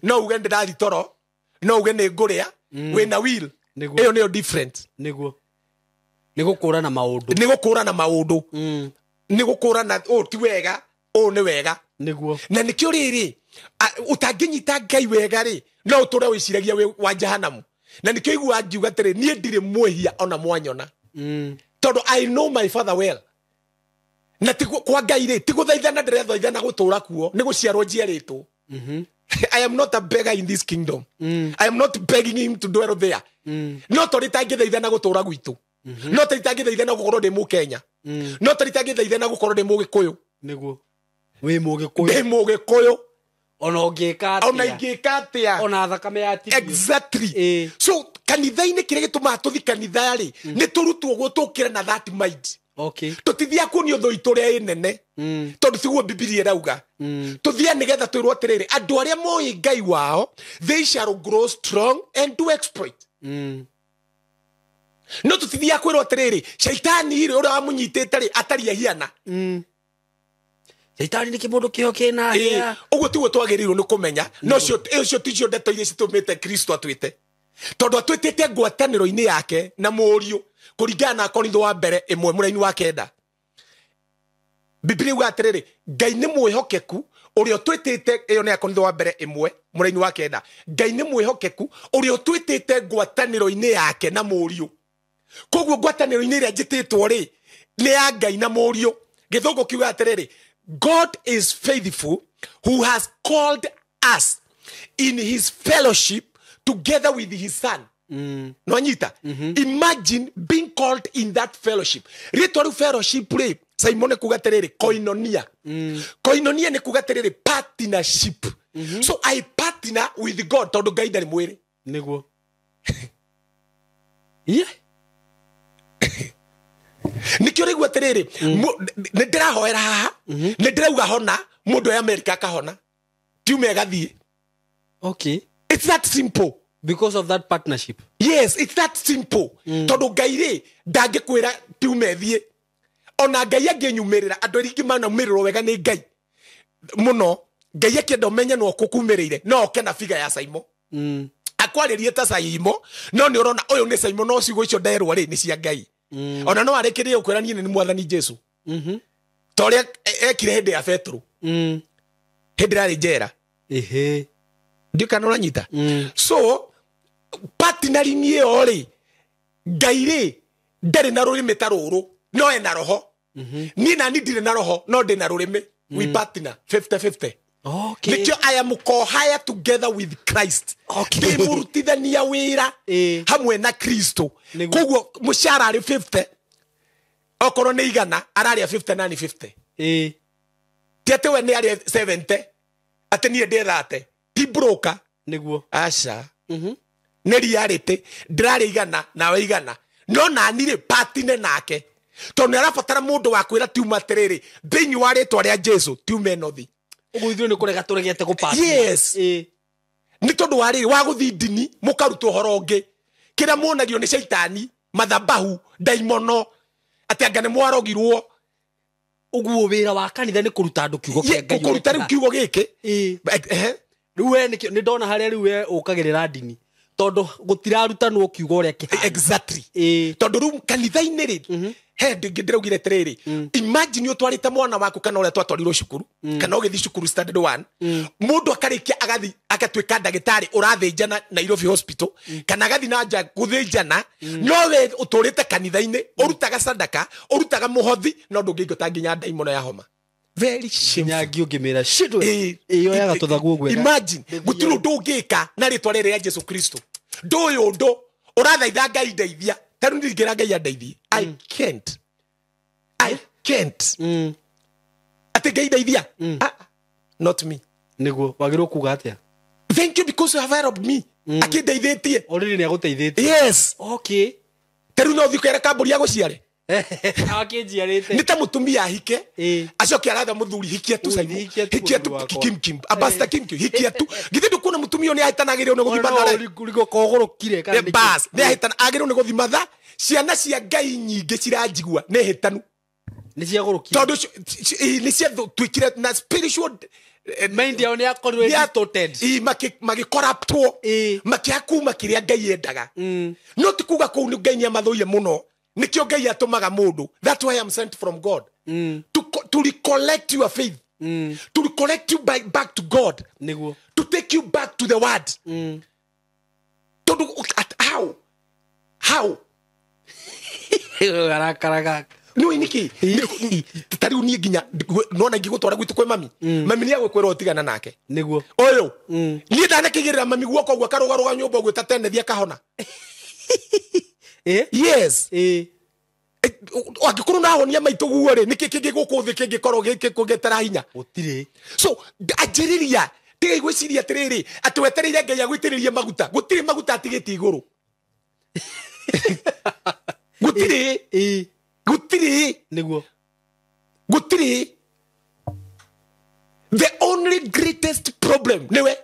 No uge ndĩrathi toro, no uge nĩ ngũrĩa, wĩna will. Ĩyo nĩyo different. Nĩguo. Nĩ gũkũrana maũndũ. Nĩ gũkũrana maũndũ. Nĩ gũkũrana ũũ ti wega, ũũ nĩ wega. Nĩguo. Na nĩkĩo rĩrĩ, ũtangĩnyita Ngai wega rĩ, no ũtũre wĩciragia wĩ wa jehanamu. Na nĩkĩo iguaga ngiuga atĩrĩ, niĩ ndirĩ mwĩhia ona mwanyona. Tondũ I know my father well. Na ti kwa Ngai rĩ, ti gũthaithana ndĩrethaithana gũtũra kuo, nĩ gũciarwo njiarĩtwo. I am not a beggar in this kingdom. I am not begging him to dwell there. No tondũ itangĩthaithana gũtũra gwitũ. No tondũ itangĩthaithana gũkorwo ndĩ Mũkenya. No tondũ itangĩthaithana gũkorwo ndĩ Mũgĩkũyũ. Nĩguo. Wĩ Mũgĩkũyũ. Ndĩ Mũgĩkũyũ. Ona ũngĩka atĩa. Ona ingĩka atĩa. Ona thakame ya tirio. Exactly. So kanitha-inĩ kĩrĩa gĩtũmaga tũthi kanitha rĩ, nĩ tũrutwo ũguo tũkĩre na that mind. Okay. Tũtithiaga kuonio thũ itũ ũrĩa ĩ nene, tondũ tiguo Bibilia ĩrauga. Tũthiaga nĩgetha twĩrwo atĩrĩrĩ, andũ arĩa moĩ Ngai wao, they shall grow strong and do exploit. No tũtithiaga kwĩrwo atĩrĩrĩ, caitani rĩ, ũrĩa wamũnyitĩte rĩ, atari ahiana. Caitani nĩ kĩmũndũ kĩo kĩna hĩa. Ũguo tiguo twagĩrĩirwo nĩ kũmenya. No ũcio ticio ndeto iria citũmĩte Kristo atwĩte. Tondũ atwĩtĩte ngwatanĩro-inĩ yake na mũriũ kũringana na Korintho wa mbere 1 mũraini wa 9. Bibilia yugaga atĩrĩrĩ, Ngai nĩ mwĩhokeku ũrĩa ũtwĩtĩte, ĩyo nĩ ya Korintho wa mbere 1 mũraini wa 9. Ngai nĩ mwĩhokeku ũrĩa ũtwĩtĩte ngwatanĩro-inĩ yake na mũriũ. Koguo ngwatanĩro-inĩ ĩrĩa njĩtĩtwo rĩ, nĩ ya Ngai na mũriũ. Gĩthũngũ kiugaga atĩrĩrĩ, God is faithful who has called us in his fellowship together with his son. No anyita. Imagine being called in that fellowship. Rĩtwa rĩu fellowship rĩ, Simon nĩ kuga atĩrĩrĩ, koinonia. Koinonia nĩ kuga atĩrĩrĩ, partnership. So I partner with God tondũ Ngai ndarĩ mwĩrĩ. Nĩguo. Yeah. Nĩkĩo rĩu atĩrĩrĩ, nĩ ndĩrahoera haha, nĩ ndĩrauga hona, mũndũ wa Amerika akahona. Tiume agathiĩ. Okay. It's that simple. Because of that partnership. Yes, it's that simple. Tondũ Ngai rĩ, ndangĩkwĩra tiume thiĩ. Ona Ngai angĩnyumĩrĩra, andũ aingĩ manaumĩrĩrwo wega nĩ Ngai. Mũno, Ngai akĩenda ũmenye no ũkũkumĩrĩire, no oke na figa ya Simon. Akwarĩrie ta Simon, no nĩ ũrona ũyũ nĩ Simon, no ciugo icio nderwo rĩ, nĩ cia Ngai. Ona no arĩkĩrĩrie gũkwĩra niĩ nĩ mwathani Jesu. Ta ũrĩa ekire hĩndĩ ya Petero. Hĩndĩ ĩrĩa arĩ njera. Ehe. Ndiũ kana ũranyita? So, partnering ĩyo rĩ, Ngai rĩ, ndarĩ na rũrĩmĩ ta rũrũ, no ena roho. Niĩ nani ndirĩ na roho, no ndĩ na rũrĩmĩ. We partner 50-50. Okay. Nĩkĩo I am co-hire together with Christ. Okay. Ndĩ mũrutithania wĩra hamwe na Kristo. Koguo mũcara arĩ 50, okorwo nĩ igana, ararĩa 50 nani 50. Ti atĩ we nĩ arĩa 70, atĩ niĩ ndĩ 30. Ti broker. Nĩguo. Aca. Nĩ reality, ndĩrarĩa igana nawe igana. No nani rĩ, partner nake. Tondũ nĩ arabatara mũndũ wa kwĩra tiuma atĩrĩrĩ, thĩinĩ wa rĩtwa rĩa Jesu, tiuma ĩno thi. Ũguo ithuĩ nĩ kũrega tũregete gũpartner. Yes. Nĩ tondũ wa rĩrĩ, wa gũthiĩ ndini, mũkarutwo ũhoro ũngĩ. Kĩrĩa muonagio nĩ caitani, mathabahu, ndaimono, atĩ anga nĩ mwarogirwo. Ũguo wĩra wa kanitha nĩ kũruta andũ kiugo kĩa Ngai. Kũruta rĩu kiugo gĩkĩ. Rĩu we nĩ ndona harĩa rĩu we ũkagĩrĩra ndini tondũ gũtirarutanwo kiugo ũrĩa kĩhana. Exactly. Tondũ rĩu kanitha-inĩ rĩ he ndĩraugire atĩrĩrĩ, imagine ũtwarĩte mwana waku kana ũrĩa twatwarirwo cukuru kana ũgĩthiĩ cukuru standard 1, mũndũ akarĩkia agathi agatuĩka ndagĩtarĩ ũrathĩnjana Nairobi Hospital kana agathi na nja gũthĩnjana, no we ũtũrĩte kanitha-inĩ ũrutaga sadaka ũrutaga mũhothi no ndũngĩingata nginya ndaimono ya homa. Very shameful. Imagine gũtirĩ ũndũ ũngĩka na rĩtwa rĩrĩ rĩa Jesu Kristo. Ndũyũ ũndũ ũrathaitha Ngai ndeithia. Tarĩu ndingĩra Ngai andeithie. I can't. I can't. Atĩ Ngai ndeithia. Not me. Nĩguo wagĩrĩirwo kuga atĩa? Thank you because you have helped me. Akĩndeithĩtie. Already nĩ agũteithĩtie. Yes. Okay. Tarĩu no ũthiĩ ũkere kambũri agũciare. Akĩnjiarĩte. Nĩ ta mũtumia ahike acoke aratha mũthuri hikia tu Simon, hikia tu Kim Kim abasta Kim Kim hikia tu githĩ ndũkuona mũtumia ũyũ nĩ ahĩtanagĩrĩrwo nĩ gũthiĩ matha bas nĩ ahĩtana agĩrĩrwo nĩ gũthiĩ matha. Ciana cia Ngai nyingĩ ciranjigua nĩ hĩtanu nĩ ciagũrũkire tondũ nĩ ciatuĩkire na spiritual mind yao nĩ yakorirwo distorted, magĩkoraptwo makĩakuma kĩrĩa Ngai endaga. No ti kuga kũu nĩ Ngai nĩ amathũire mũno. Nikio Ngai atũmaga mũndũ. That's why I'm sent from God. To recollect your faith. To recollect you back to God. Niguo. To take you back to the word. How? How? Arakaraga. No niki. Tariu niĩ nginya nona ingĩgũtwara gwitũ kwĩ mami. Mami nĩ agũkwĩra ũtigana nake. Niguo. Ũyũ. Niĩ ndanakĩigĩrĩra mami guoko ũguo akarũgarũga nyũmba ũguo ta tenethi akahona. Yes. Angĩkorwo nahonia maitũ guo rĩ, nĩkĩ kĩngĩ gũkũ thĩ kĩngĩkorwo gĩkũgetera hinya? Gũtirĩ. So anjĩrĩria tiga gwĩciria atĩrĩrĩ atĩ wetereire Ngai agũitĩrĩrie maguta. Gũtirĩ maguta atigĩtie igũrũ. Gũtirĩ. Gũtirĩ. Nĩguo. Gũtirĩ. The only greatest problem nĩwe.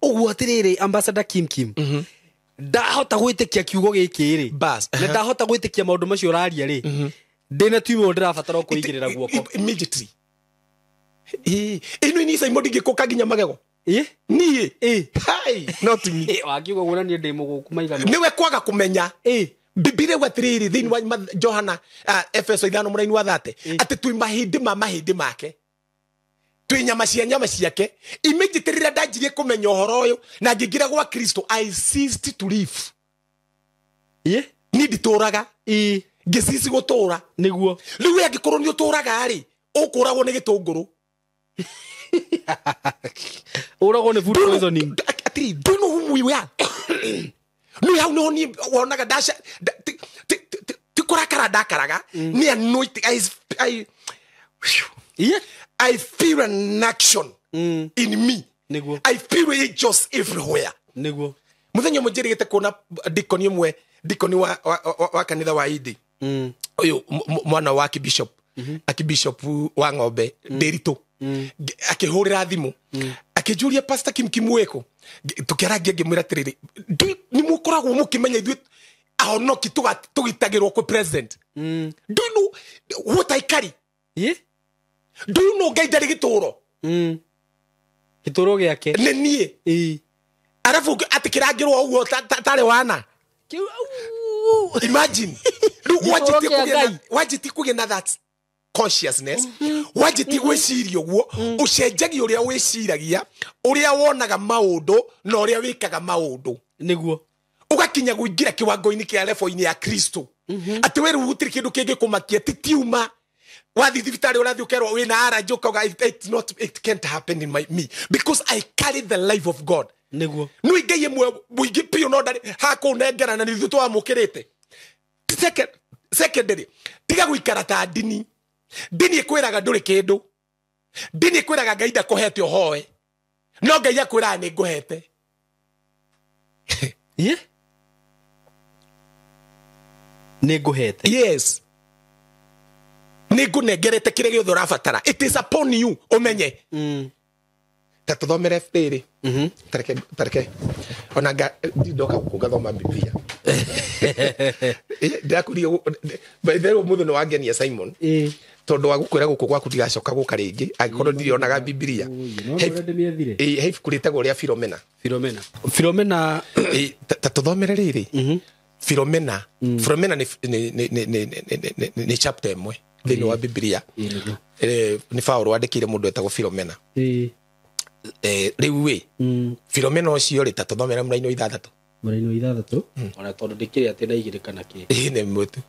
Ũguo atĩrĩrĩ Ambassador Kim Kim. Ndahota gwĩtĩkia kiugo gĩkĩ rĩ na ndahota gwĩtĩkia maũndũ macio ũraria rĩ, ndĩna timu ndĩrabatara kũigĩrĩra guoko immediately. Ĩno ni Simon ndingĩkũka nginya magego. Niĩ hi not me. Wakiuga ũguo na niĩ ndĩ mũgũku maigana. Nĩwe kwaga kũmenya. Bibilia ĩuga atĩrĩrĩ thĩinĩ wa Johana Efeso 5:30 atĩ twĩ mahĩndĩ ma mahĩndĩ make, twĩ nyama cia nyama ciake. Immediately rĩrĩa ndanjirie kũmenya ũhoro ũyũ na ngĩingĩra gwa Kristo, I ceased to live. Niĩ nditũraga, ngĩcici gũtũra. Nĩguo. Rĩu we angĩkorwo nĩ ũtũraga rĩ, ũkũragwo nĩ gĩtũngũrũ. Ũragwo nĩ food poisoning. Atĩrĩ, do you know whom we are? Nĩ hau nĩho niĩ wonaga ndaca ti kũrakara ndakaraga, nĩ anointing. I feel an action in me. Niguo. I feel angels everywhere. Niguo. Muthenya ũmwe njĩrĩgĩte kuona dikoni ũmwe, dikoni wa kanitha wa Idi. Ũyũ mwana wa Archbishop, Archbishop wa Ng'ombe, Nderitu. Akĩhũrĩra thimũ. Akĩnjũria Pastor Kim Kim wĩkũ. Tũkĩarangia ngĩmwĩra atĩrĩrĩ, nĩ mũkoragwo mũkĩmenya ithuĩ ahonoki tũgitagĩrwo kwĩ president. Do you know what I carry? Do you know Ngai ndarĩ gĩtũro? Gĩtũro gĩake. Nĩ niĩ. Arabu atĩ kĩrangĩrwo ũguo tarĩ wana. Imagine. Rĩu wanjĩtie kũgĩa na that consciousness, wanjĩtie gwĩciria ũguo, ũcenjagia ũrĩa wĩciragia, ũrĩa wonaga maũndũ na ũrĩa wĩkaga maũndũ. Nĩguo. Ũgakinya kũingĩra kĩwango-inĩ kĩa level-inĩ ya Kristo. Atĩ we rĩu gũtirĩ kĩndũ kĩngĩkũmakia, ti tiuma. Wathi thibitarĩ ũrathiĩ ũkerwo wĩna allergy ũkauga it can't happen in me because I carry the life of God. Nĩguo. Nĩ Ngai ĩmwe mũingĩ biũ no ndarĩ hakũnengera na nĩ ithuĩ twamũkĩrĩte. Secondary, tiga gũikara ta ndini. Ndini ĩkwĩraga ndũrĩ kĩndũ. Ndini ĩkwĩraga Ngai ndakũhete ũhoe. No Ngai akwĩraga nĩ ngũhete. Nĩ ngũhete. Yes. Nĩ ngũnengerete kĩrĩa gĩothe ũrabatara. It is upon you ũmenye. Ta tũthomere rĩrĩ. Tareke ona ndoka gũkũ ngathoma Biblia. Ndakũria by the way mũthĩ nĩ wangenia Simon tondũ wa gũkwĩra gũkũ gwaku ndigacoka gũka rĩngĩ angĩkorwo ndirionaga Bibilia. He ibuku rĩtagwo rĩa Philomena. Philomena ta tũthomere rĩrĩ. Philomena Philomena nĩ chapter ĩmwe thĩinĩ wa Bibilia. Nĩ Paũlũ wandĩkĩire mũndũ wetagwo Philomena. Rĩu ĩ Philomena ũcio rĩ ta tũthomere mũraini wa 6. Mũraini wa 6 ona tondũ ndĩkĩrĩ atĩ na 2 kana kĩ. Nĩ mũtu.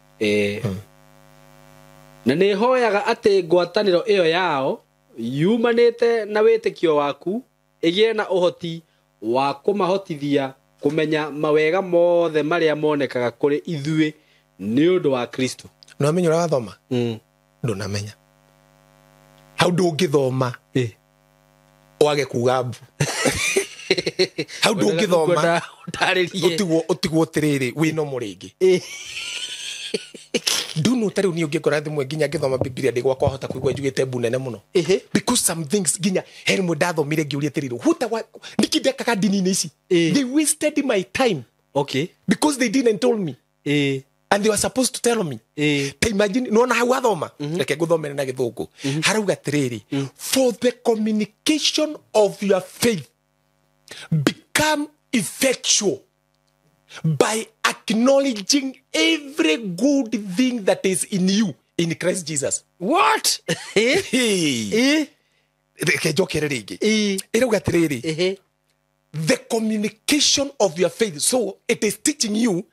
Na nĩ hoyaga atĩ ngwatanĩro ĩyo yao yumanĩte na wĩtĩkio waku ĩgĩe na ũhoti wa kũmahotithia kũmenya mawega mothe marĩa monekaga kũrĩ ithuĩ nĩ ũndũ wa Kristo. No amenya ũrĩa wathoma? Ndũnamenya. Hau ndũngĩthoma wage kuga mbu. Hau ndũngĩthoma ũtigwo atĩrĩrĩ wĩna mũrĩngĩ. Nduno ta rĩu niĩ ũngĩngora thimũ nginya ngĩthoma Bibilia ndĩ gwakwa hota kũigua njugĩte mbu nene mũno. Because some things nginya he rĩmwe ndathomire ngĩũria atĩrĩrĩ nĩkĩ ndekaga ndini-inĩ ici. They wasted my time. Okay. Because they didn't tell me. And they were supposed to tell me. Ta imagine nĩwona hau wathoma reke ngũthomere na gĩthũngũ. Harauga atĩrĩrĩ, for the communication of your faith become effectual by acknowledging every good thing that is in you in Christ Jesus. What? Reke njokere rĩngĩ. Ĩrauga atĩrĩrĩ, the communication of your faith. So it is teaching you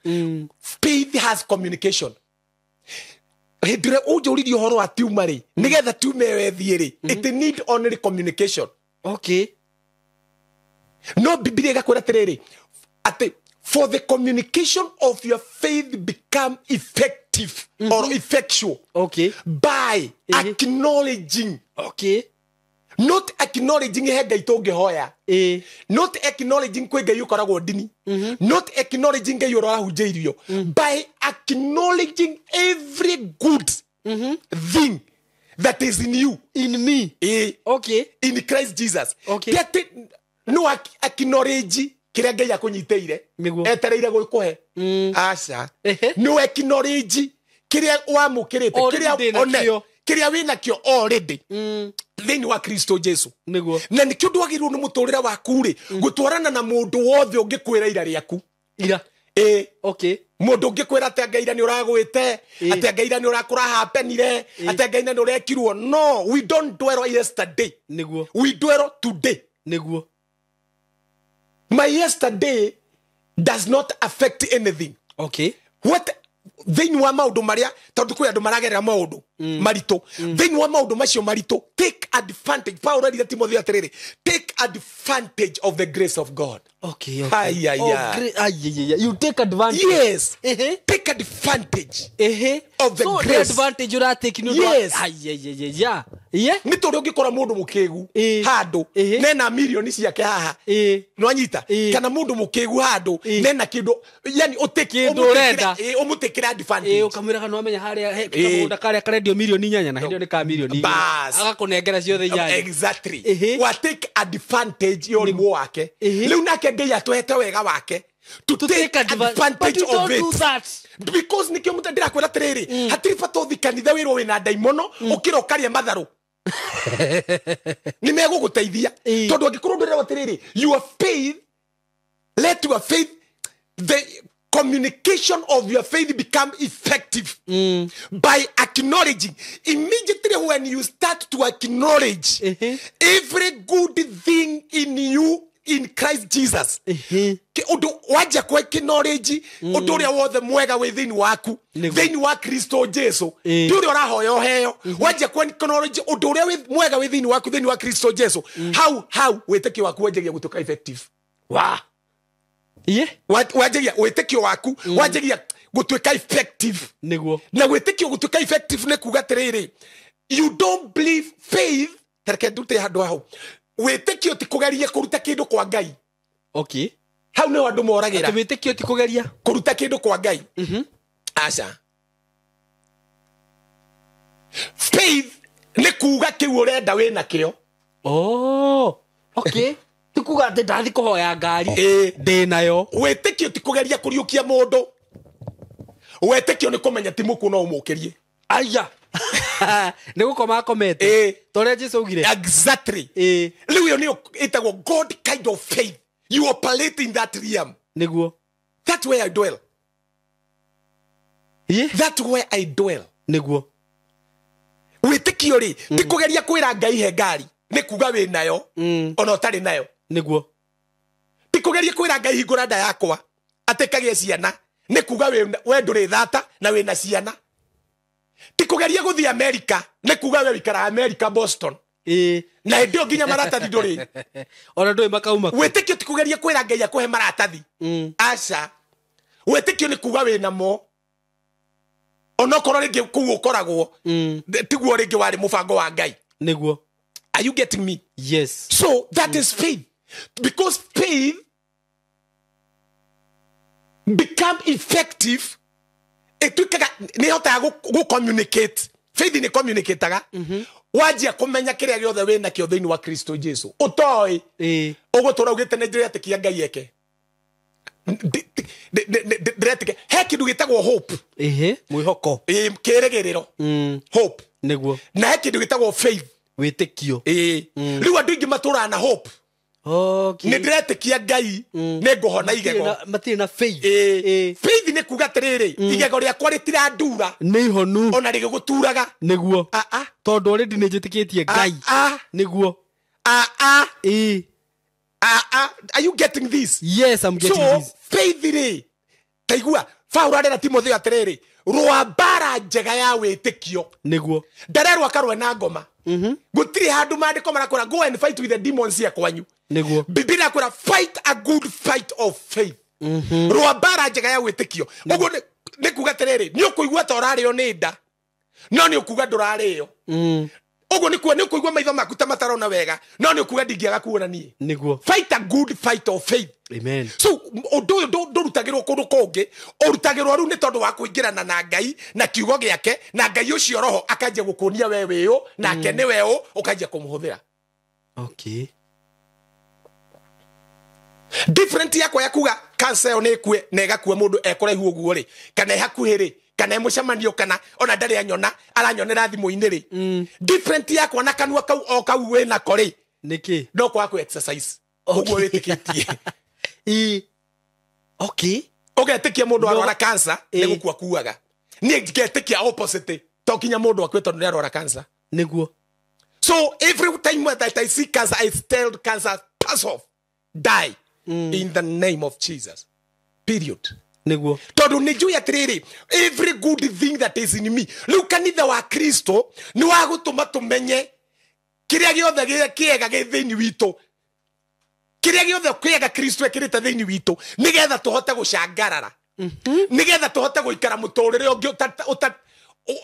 faith has communication. Hĩndĩ ĩrĩa ũnjũririe ũhoro wa tiuma rĩ, nĩgetha tiuma ĩyo ĩthiĩ rĩ, it need only communication. Okay. No Bibilia ĩgakwĩra atĩrĩrĩ, atĩ for the communication of your faith become effective or effectual. Okay. By acknowledging. Okay. Not acknowledging he Ngai tũngĩhoya. Not acknowledging kwĩ Ngai ũkoragwo ndini. Not acknowledging Ngai ũrĩa wahunjĩirio. By acknowledging every good thing that is in you. In me. Okay. In Christ Jesus. Okay. No acknowledge kĩrĩa Ngai akũnyitĩire etereire gũkũhe. Aca. No acknowledge kĩrĩa wamũkĩrĩte, kĩrĩa kĩrĩa wĩnakĩo already thĩinĩ wa Kristo Jesu. Nĩguo. Na nĩkĩo ndwagĩrĩirwo nĩ mũtũrĩre waku rĩ gũtwarana na mũndũ wothe ũngĩkwĩra ira rĩaku. Ira. Okay. Mũndũ ũngĩkwĩra atĩ Ngai ira nĩ ũragwĩte, atĩ Ngai ira nĩ ũrakũrahapenire, atĩ Ngai ira nĩ ũrekirwo. No, we don't dwell yesterday. Nĩguo. We dwell today. Nĩguo. My yesterday does not affect anything. Okay. What thĩinĩ wa maũndũ marĩa tondũ kwĩ andũ maragerera maũndũ maritũ, thĩinĩ wa maũndũ macio maritũ, take advantage. Paul erire Timothy atĩrĩrĩ, take advantage of the grace of God. Okay, okay. Ai, you take advantage. Yes. Take advantage of the so grace. The advantage ũratake nĩ Yes. Yeah. Nĩ tondũ ũngĩkora mũndũ mũkĩgu handũ nena milioni ciake haha nĩwanyita, kana mũndũ mũkĩgu handũ nena kĩndũ, yani ũmũtĩkĩra advantage. Ũkamwĩra kana wamenya harĩa kamũgũnda karĩa karendio milioni 8 na hĩndĩ ĩyo nĩ ka milioni 4. Agakũnengera ciothe 8. Exactly. Wa take advantage ya ũrimũ wake. Rĩu nake Ngai atũhete wega wake to take advantage of it. Because nikio mũndũ ndĩrakwĩra atĩrĩrĩ, hatirĩ bata ũthiĩ kanitha wĩrwo wĩna ndaimono ũkĩra ũkarĩa matharũ. Nĩ megũgũteithia tondũ angĩkorwo ndũrerwo atĩrĩrĩ, your faith, let your faith, the communication of your faith become effective by acknowledging. Immediately when you start to acknowledge every good thing in you in Christ Jesus, ũndũ wanja kwa acknowledge ũndũ ũrĩa wothe mwega wĩ thĩinĩ waku thĩinĩ wa Kristo Jesu, ti ũrĩa ũrahoya ũheo, wanja kwa acknowledge ũndũ ũrĩa mwega wĩ thĩinĩ waku thĩinĩ wa Kristo Jesu, hau wĩtĩkio waku wanjagia gũtuĩka effective. Wa wanjagia wĩtĩkio waku wanjagia gũtuĩka effective. Nĩguo. Na wĩtĩkio gũtuĩka effective nĩ kuga atĩrĩrĩ, you don't believe faith, tareke ndute handũ hau. Wĩtĩkio ti kũgeria kũruta kĩndũ kwa Ngai. Okay. Hau nĩho andũ moragĩra. Atĩ wĩtĩkio ti kũgeria kũruta kĩndũ kwa Ngai. Aca. Faith nĩ kuga kĩu ũrenda wĩna kĩo. Oh, okay. Ti kuga atĩ ndathi kũhoya ngari ndĩ nayo. Wĩtĩkio ti kũgeria kũriũkia mũndũ. Wetĩkio nĩ kũmenya ti mũkuũ no ũmũkĩrie. Aya. Nĩ gũkoma akomete. Ta ũrĩa Jesu augire. Exactly. Rĩu ĩyo nĩyo ĩtagwo God kind of faith. You operate in that realm. Nĩguo. That's where I dwell. That's where I dwell. Nĩguo. Wĩtĩkio rĩ, ti kũgeria kwĩra Ngai he ngari, nĩ kuga wĩ nayo, ona ũtarĩ nayo. Nĩguo. Ti kũgeria kwĩra Ngai hingũra nda yakwa, atĩ kagĩe ciana, nĩ kuga we ndũrĩ thata na wĩna ciana. Ti kũgeria gũthiĩ America, nĩ kuga we wĩikaraga America Boston. Na hĩndĩ ĩyo nginya maratathi ndũrĩ. Ona ndũĩ makauma. Wĩtĩkio ti kũgeria kwĩra Ngai akũhe maratathi. Aca. Wĩtĩkio nĩ kuga wĩna mo. Onokorwo rĩngĩ kũu ũkoragwo, tiguo rĩngĩ warĩ mũbango wa Ngai. Nĩguo. Are you getting me? Yes. So that is faith. Because faith become effective, ĩtuĩkaga nĩ ĩhotaga gũ communicate. Faith nĩ communicataga. Wanjia kũmenya kĩrĩa gĩothe wĩ nakĩo thĩinĩ wa Kristo Jesu. Ũtoĩ. Ũgũtũra ugĩte nĩ ndĩretĩkia Ngai eke. Ndĩretĩkia. He kĩndũ gĩtagwo hope. Mwĩhoko. Kĩrĩgĩrĩro. Hope. Nĩguo. Na he kĩndũ gĩtagwo faith. Wĩtĩkio. Rĩu andũ aingĩ matũraga na hope. Nĩ ndĩretĩkia Ngai nĩ ngũhona igego. Matirĩ na faith. Faith nĩ kuga atĩrĩrĩ, igego rĩakwa rĩtirandura. Nĩ ihonu. Ona rĩgĩgũturaga. Nĩguo. Tondũ already nĩ njĩtĩkĩtie Ngai. Nĩguo. Are you getting this? Yes, I'm getting this. So, faith rĩ, taigua, Paul arera Timotheo atĩrĩrĩ, rũa mbara njega ya wĩtĩkio. Nĩguo. Ndarerwo akarũe na ngoma. Gũtirĩ handũ maandĩko marakwĩra go and fight with the demons here kwanyu. Nĩguo. Biblia ĩrakwĩra fight a good fight of faith. Rũa mbara njega ya wĩtĩkio. Ũguo nĩ kuga atĩrĩrĩ, nĩ ũkũigua ta ũrarĩo nĩ nda, no nĩ ũkuga ndũrarĩo. Ũguo nĩ kuga nĩ ũkũigua maitho maku ta matarona wega, no nĩ ũkuga ndingĩaga kuona niĩ. Nĩguo. Fight a good fight of faith. Amen. So ũndũ ũyũ ndũrutagĩrwo kũndũ kũngĩ, ũrutagĩrwo rĩu nĩ tondũ wa kũingĩrana na Ngai na kiugo gĩake, na Ngai ũcio roho akanjia gũkuonia we wĩ ũ, nake nĩ we ũ, ũkanjia kũmũhũthĩra. Okay. Different yakwa ya kuga cancer ĩyo nĩ ĩkue na ĩgakua mũndũ ekũraihu ũguo rĩ, kana ĩhakuhĩ rĩ, kana ĩmũcemanio, kana ona ndarĩ anyona, aranyonera thimũ-inĩ rĩ. Different yakwa na kanua kau o kau wĩnako rĩ, Nĩkĩ? no kwaga kũ exercise. Ũguo wĩtĩkĩtie. Okay. Ũgetĩkia mũndũ arwara cancer, nĩ gũkua kuaga. Niĩ ngetĩkia opposite, to nginya mũndũ akue tondũ nĩ arwara cancer. Nĩguo. So every time that I see cancer, I tell cancer, pass off, die. In the name of Jesus. Period. Nĩguo. Tondũ nĩ njũĩ atĩrĩrĩ, every good thing that is in me. Rĩu kanitha wa Kristo nĩ wa gũtũma tũmenye kĩrĩa gĩothe kĩega gĩ thĩinĩ witũ. Kĩrĩa gĩothe kĩega Kristo ekĩrĩte thĩinĩ witũ, nĩgetha tũhote gũcangarara. Nĩgetha tũhote gũikara mũtũrĩre ũngĩ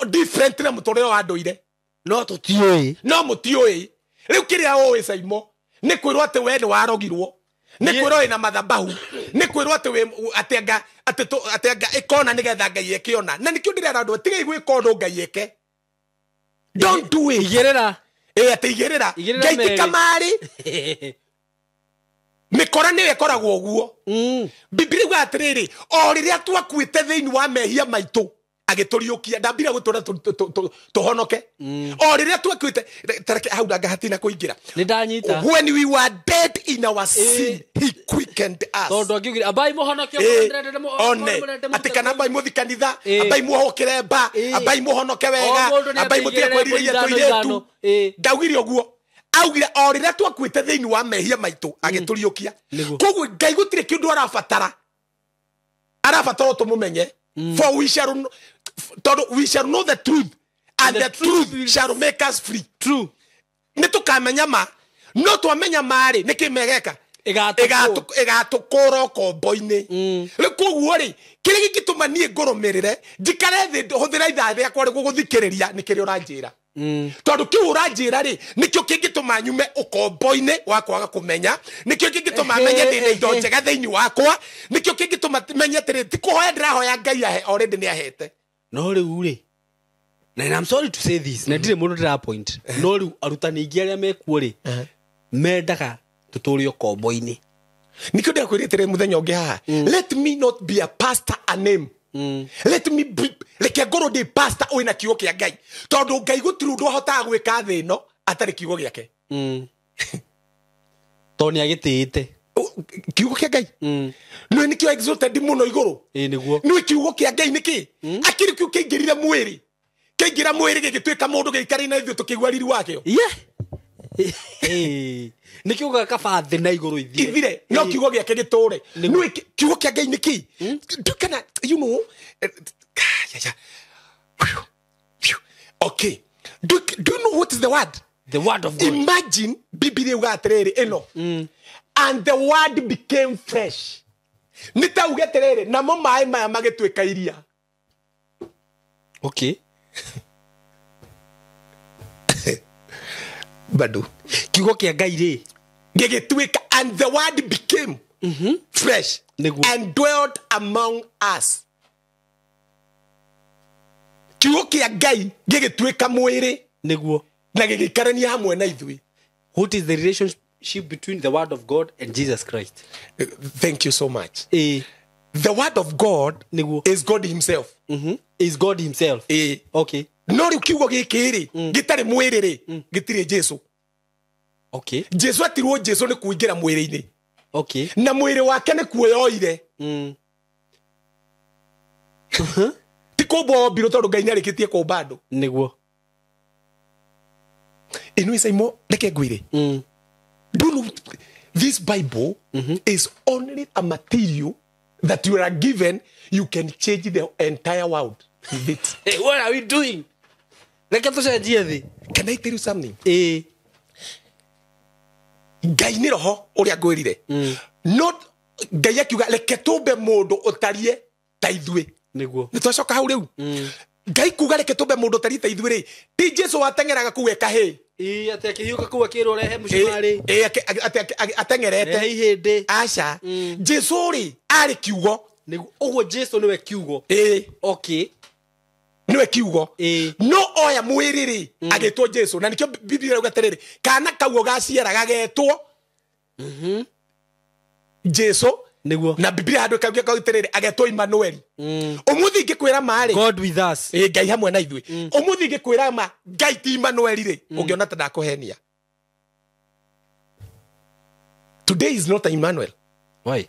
different na mũtũrĩre wa ndũire. No tũtiũĩ. No mũtiũĩ. Rĩu kĩrĩa ũĩ Saimo, nĩ kwĩrwo atĩ we nĩ warogirwo. Nĩ kwĩrwo wĩna mathabahu. Nĩ kwĩrwo atĩ wĩ, atĩ anga, atĩ tũ, atĩ anga ĩkona nĩgetha Ngai ĩkĩona. Na nĩkĩo ndĩrera andũ, tigai gwĩka ũndũ Ngai ĩke. Don't do it. Igĩrĩra. Atĩ igĩrĩra. Igĩrĩra Ngai ti merĩ. kamarĩ. Mĩkora nĩyo ĩkoragwo ũguo. Biblia ĩugaga atĩrĩrĩ, o rĩrĩa twakuĩte thĩinĩ wa mehia maitũ, agĩtũriũkia. Ndambire gũtũra tũhonoke. O rĩrĩa twakuĩte, tareke hau ndanga hatina kũingĩra. Nĩ ndanyita. When we were dead in our sin, he quickened us. Tondũ angiugire, ambai mũhonoke, One. Atĩ kana ambai mũthi kanitha, ambai muohokere mba, ambai mũhonoke wega, O mũndũ nĩ ambai mũtige ateigĩrĩre kwĩrirĩria ithano tũirĩtu. ithano. Ndaugire ũguo. Augire o rĩrĩa twakuĩte thĩinĩ wa mehia maitũ, agĩtũriũkia. Nĩguo. Koguo Ngai gũtirĩ kĩndũ arabatara. Arabatara tũmũmenye. For we shall know, tondũ we shall know the truth, and The the truth truth will shall make us free. True. Nĩ tũkamenya ma, no twamenya ma rĩ, nĩkĩ megeka? Ĩgatũkũra. Ĩgatũkũra ũkombo-inĩ. Rĩu koguo rĩ, kĩrĩa gĩngĩtũma niĩ ngũrũmĩrĩre, njikare thĩ hũthĩra ithaa rĩakwa rĩ gũgũthikĩrĩria, nĩ kĩrĩa ũranjĩra. Tondũ kĩu ũranjĩra rĩ, nĩkĩo kĩngĩtũma nyume ũkombo-inĩ wa kwaga kũmenya, nĩkĩo kĩngĩtũma menye ndĩna indo njega thĩinĩ wakwa, nĩkĩo kĩngĩtũma menye atĩrĩ, ti kũhoya ndĩrahoya Ngai ahe, already nĩ ahete. No rĩu rĩ, na I'm sorry to say this, na ndirĩ mũndũ ndĩra point, no rĩu arutani aingĩ arĩa mekuo rĩ, mendaga tũtũre ũkombo-inĩ. Nĩkĩo ndĩrakwĩrĩte rĩ mũthenya ũngĩ haha, let me not be a pastor a name. Let me be reke ngorwo ndĩ pastor wĩna kiugo kĩa Ngai, tondũ Ngai gũtirĩ ũndũ ahotaga gwĩka thĩ ĩno atarĩ kiugo gĩake. Tondũ nĩ agĩtĩĩte. Kiugo kĩa Ngai nĩ nĩkĩo exalted mũno igũrũ. Ĩĩ nĩguo. Nĩ kiugo kĩa Ngai nĩkĩ akĩrĩ kiu kĩingĩrire mwĩrĩ, kĩingĩra mwĩrĩ gĩgĩtuĩka mũndũ, gĩikare na ithuĩ tũkĩigua riri wakĩo. Yeah. Nĩkĩo gaka kaba thĩ na igũrũ ithire. Ithire, no kiugo gĩake gĩtũre. Nĩ kiugo kĩa Ngai nĩkĩ kana you know okay, do you know what is the word? The word of God. Imagine Biblia yuga atĩrĩrĩ ĩno, and the word became fresh. Nĩ ta uge atĩrĩrĩ, namo maĩ maya magĩtuĩka iria. Okay. Bado kiugo kĩa Ngai rĩ gĩgĩtuĩka, and the word became fresh and dwelt among us. Kiugo kĩa Ngai gĩgĩtuĩka mwĩrĩ nĩguo na gĩgĩikarania hamwe na ithuĩ. What is the relationship between the word of God and Jesus Christ? Thank you so much. The word of God nĩguo is God himself. Is God himself. Okay. No rĩu kiugo gĩkĩ rĩ gĩtarĩ mwĩrĩ rĩ gĩtirĩ Jesu. Okay. Jesu atirwo Jesu nĩ kũingĩra mwĩrĩ-inĩ. Okay. Na mwĩrĩ wake nĩ kuoyoire. Ti kũmbwo ombirwo tondũ Ngai nĩarĩkĩtie kũmba andũ. Nĩguo. Ĩno Saimo, reke ngwĩre. Do you know this Bible is only a material that you are given, you can change the entire world with it. Hey, what are we doing? Reke tũcenjie thĩ. Can I tell you something? Ngai nĩ roho ũrĩa ngwĩrire. Not Ngai akiuga reke tũmbe mũndũ ũtariĩ ta ithuĩ. Nĩguo. Nĩ twacoka hau rĩu. Ngai kuga reke tũmbe mũndũ ũtariĩ ta ithuĩ rĩ, ti Jesu wateng'eraga kũu ekahĩ. Ĩĩ, atĩ akĩhiũka kũu akĩrwo rehe mũcumarĩ. Ĩĩ, ateng'erete. Rehe ihĩndĩ. Aca. Jesu rĩ arĩ kiugo. Nĩguo. Ũguo Jesu nĩwe kiugo. Ĩĩ. Okay. Nĩwe kiugo. No oya mwĩrĩ rĩ agĩtwo Jesu, na nĩkĩo Biblia ĩrauga atĩrĩrĩ, kana kau ũgaciara gagetwo Jesu. Nĩguo. Na Biblia handũ ĩkauga atĩrĩrĩ, agetwo Emmanuel. Ũmũthĩ ingĩkwĩra ma rĩ, God with us. Ĩĩ, Ngai hamwe na ithuĩ. Ũmũthĩ ingĩkwĩra ma Ngai ti Emmanuel rĩ, ũngĩona ta ndakũhenia. Today is not Emmanuel. Why?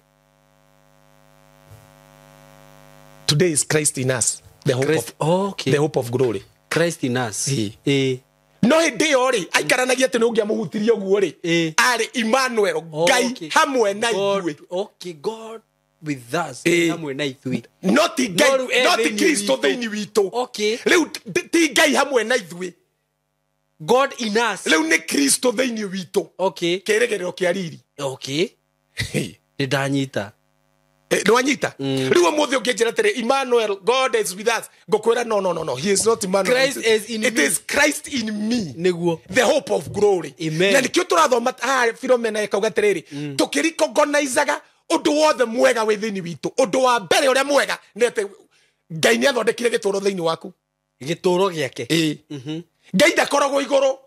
Today is Christ in us. The hope Christ, of, okay. The hope of glory. Christ in us. No hĩndĩ ĩyo rĩ aikaranagia atĩ nĩ ũngĩamũhutirie ũguo rĩ, arĩ Emmanuel, Ngai hamwe na ithuĩ. Okay, God with us. Hamwe na ithuĩ. No ti Ngai, no ti Kristo thĩinĩ witũ. Okay. Rĩu ti Ngai hamwe na ithuĩ. God in us. Rĩu nĩ Kristo thĩinĩ witũ. Okay. Kĩĩrĩgĩrĩro kĩa riri. Okay. Nĩ ndanyita. Nĩwanyita? Rĩu ũmũthĩ ũngĩnjĩra atĩrĩ, Emmanuel, God is with us, ngũkwĩra no, no, no, no, he is not Emmanuel. Christ is in It me. is Christ in me. Nĩguo. The hope of glory. Amen. Na nĩkĩo tũrathoma haha Philomena ĩkauga atĩrĩrĩ, tũkĩrecognizaga ũndũ wothe mwega wĩ thĩinĩ witũ. Ũndũ wa mbere ũrĩa mwega nĩ atĩ Ngai nĩ athondekire gĩtũũro thĩinĩ waku. Gĩtũũro gĩake. Ĩĩ. Ngai ndakoragwo igũrũ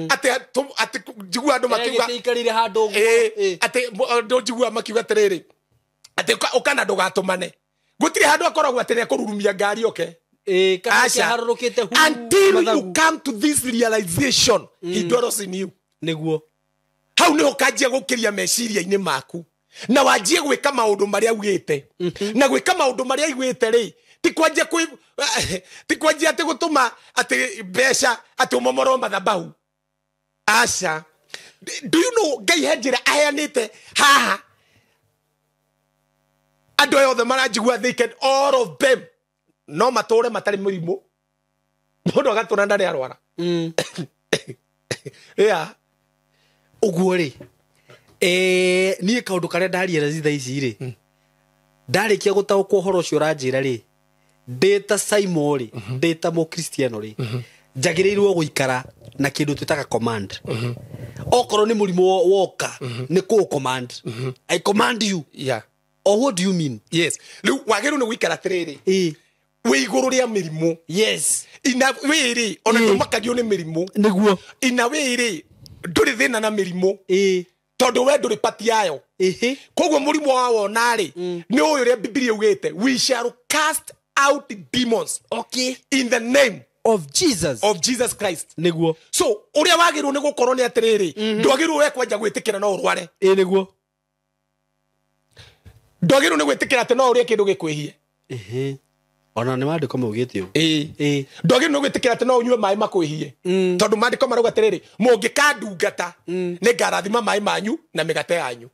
atĩ njiguaga andũ makiuga gĩtiikarire handũ ũguo. Atĩ andũ njiguaga makiuga atĩrĩrĩ, atĩ ũkana ndũgatũmane. Gũtirĩ handũ akoragwo atĩ nĩekũrurumia ngari oke. Aca. Until you come to this realization, he dwells in you. Nĩguo. Hau nĩho ũkanjia gũkĩria meciria-inĩ maku na wanjie gwĩka maũndũ marĩa augĩte. Na gwĩka maũndũ marĩa augĩte rĩ, ti kwanjia ti kwanjia atĩ gũtũma atĩ mbeca atĩ ũmomorwo mathabahu. Aca. Do you know Ngai he njĩra aheanĩte haha? Andũ aya othe maranjigua, they can all of them no matũre matarĩ mũrimũ. Mũndũ agatũra ndarĩ arwara. Yeah. Ũguo rĩ, niĩ kaũndũ karĩa ndariera thaa ici rĩ, ndarĩkia gũtaũkwo ũhoro ũcio ũranjĩra rĩ, ndĩ ta Saimo rĩ, ndĩ ta mũkristiano rĩ, njagĩrĩirwo gũikara na kĩndũ twĩtaga command. Okorwo nĩ mũrimũ woka, nĩ kũũ command. I command you. Yeah. Or what do you mean? Yes. Rĩu wagĩrĩirwo nĩ gũikara atĩrĩrĩ, wĩ igũrũ rĩa mĩrimũ. Yes. Ina wĩrĩ, ona ndũmakagio nĩ mĩrimũ. Nĩguo. Ina wĩrĩ, ndũrĩ thĩna na mĩrimũ. Tondũ we ndũrĩ pati yayo. Koguo mũrimũ wa wona rĩ, nĩ ũyũ ũrĩa Bibilia ĩugĩte, we shall cast out demons okay in the name of Jesus of Jesus Christ. Niguo. So uria wagirwo ni gukorwo ni atiriri, ndwagirwo we kwanja gwitikira no urware. Ĩ niguo. Ndwagirwo ni gwitikira ati no urie kindu gikwihie. Ehe. Ona ni maandiko maugite ũguo. Ĩ. Ĩ. Ndwagirwo ni gwitikira ati no unyue maĩ makwihie. Tondu maandiko marauga atiriri, mungikandungata nĩngarathima maĩ manyu na mĩgate yanyu.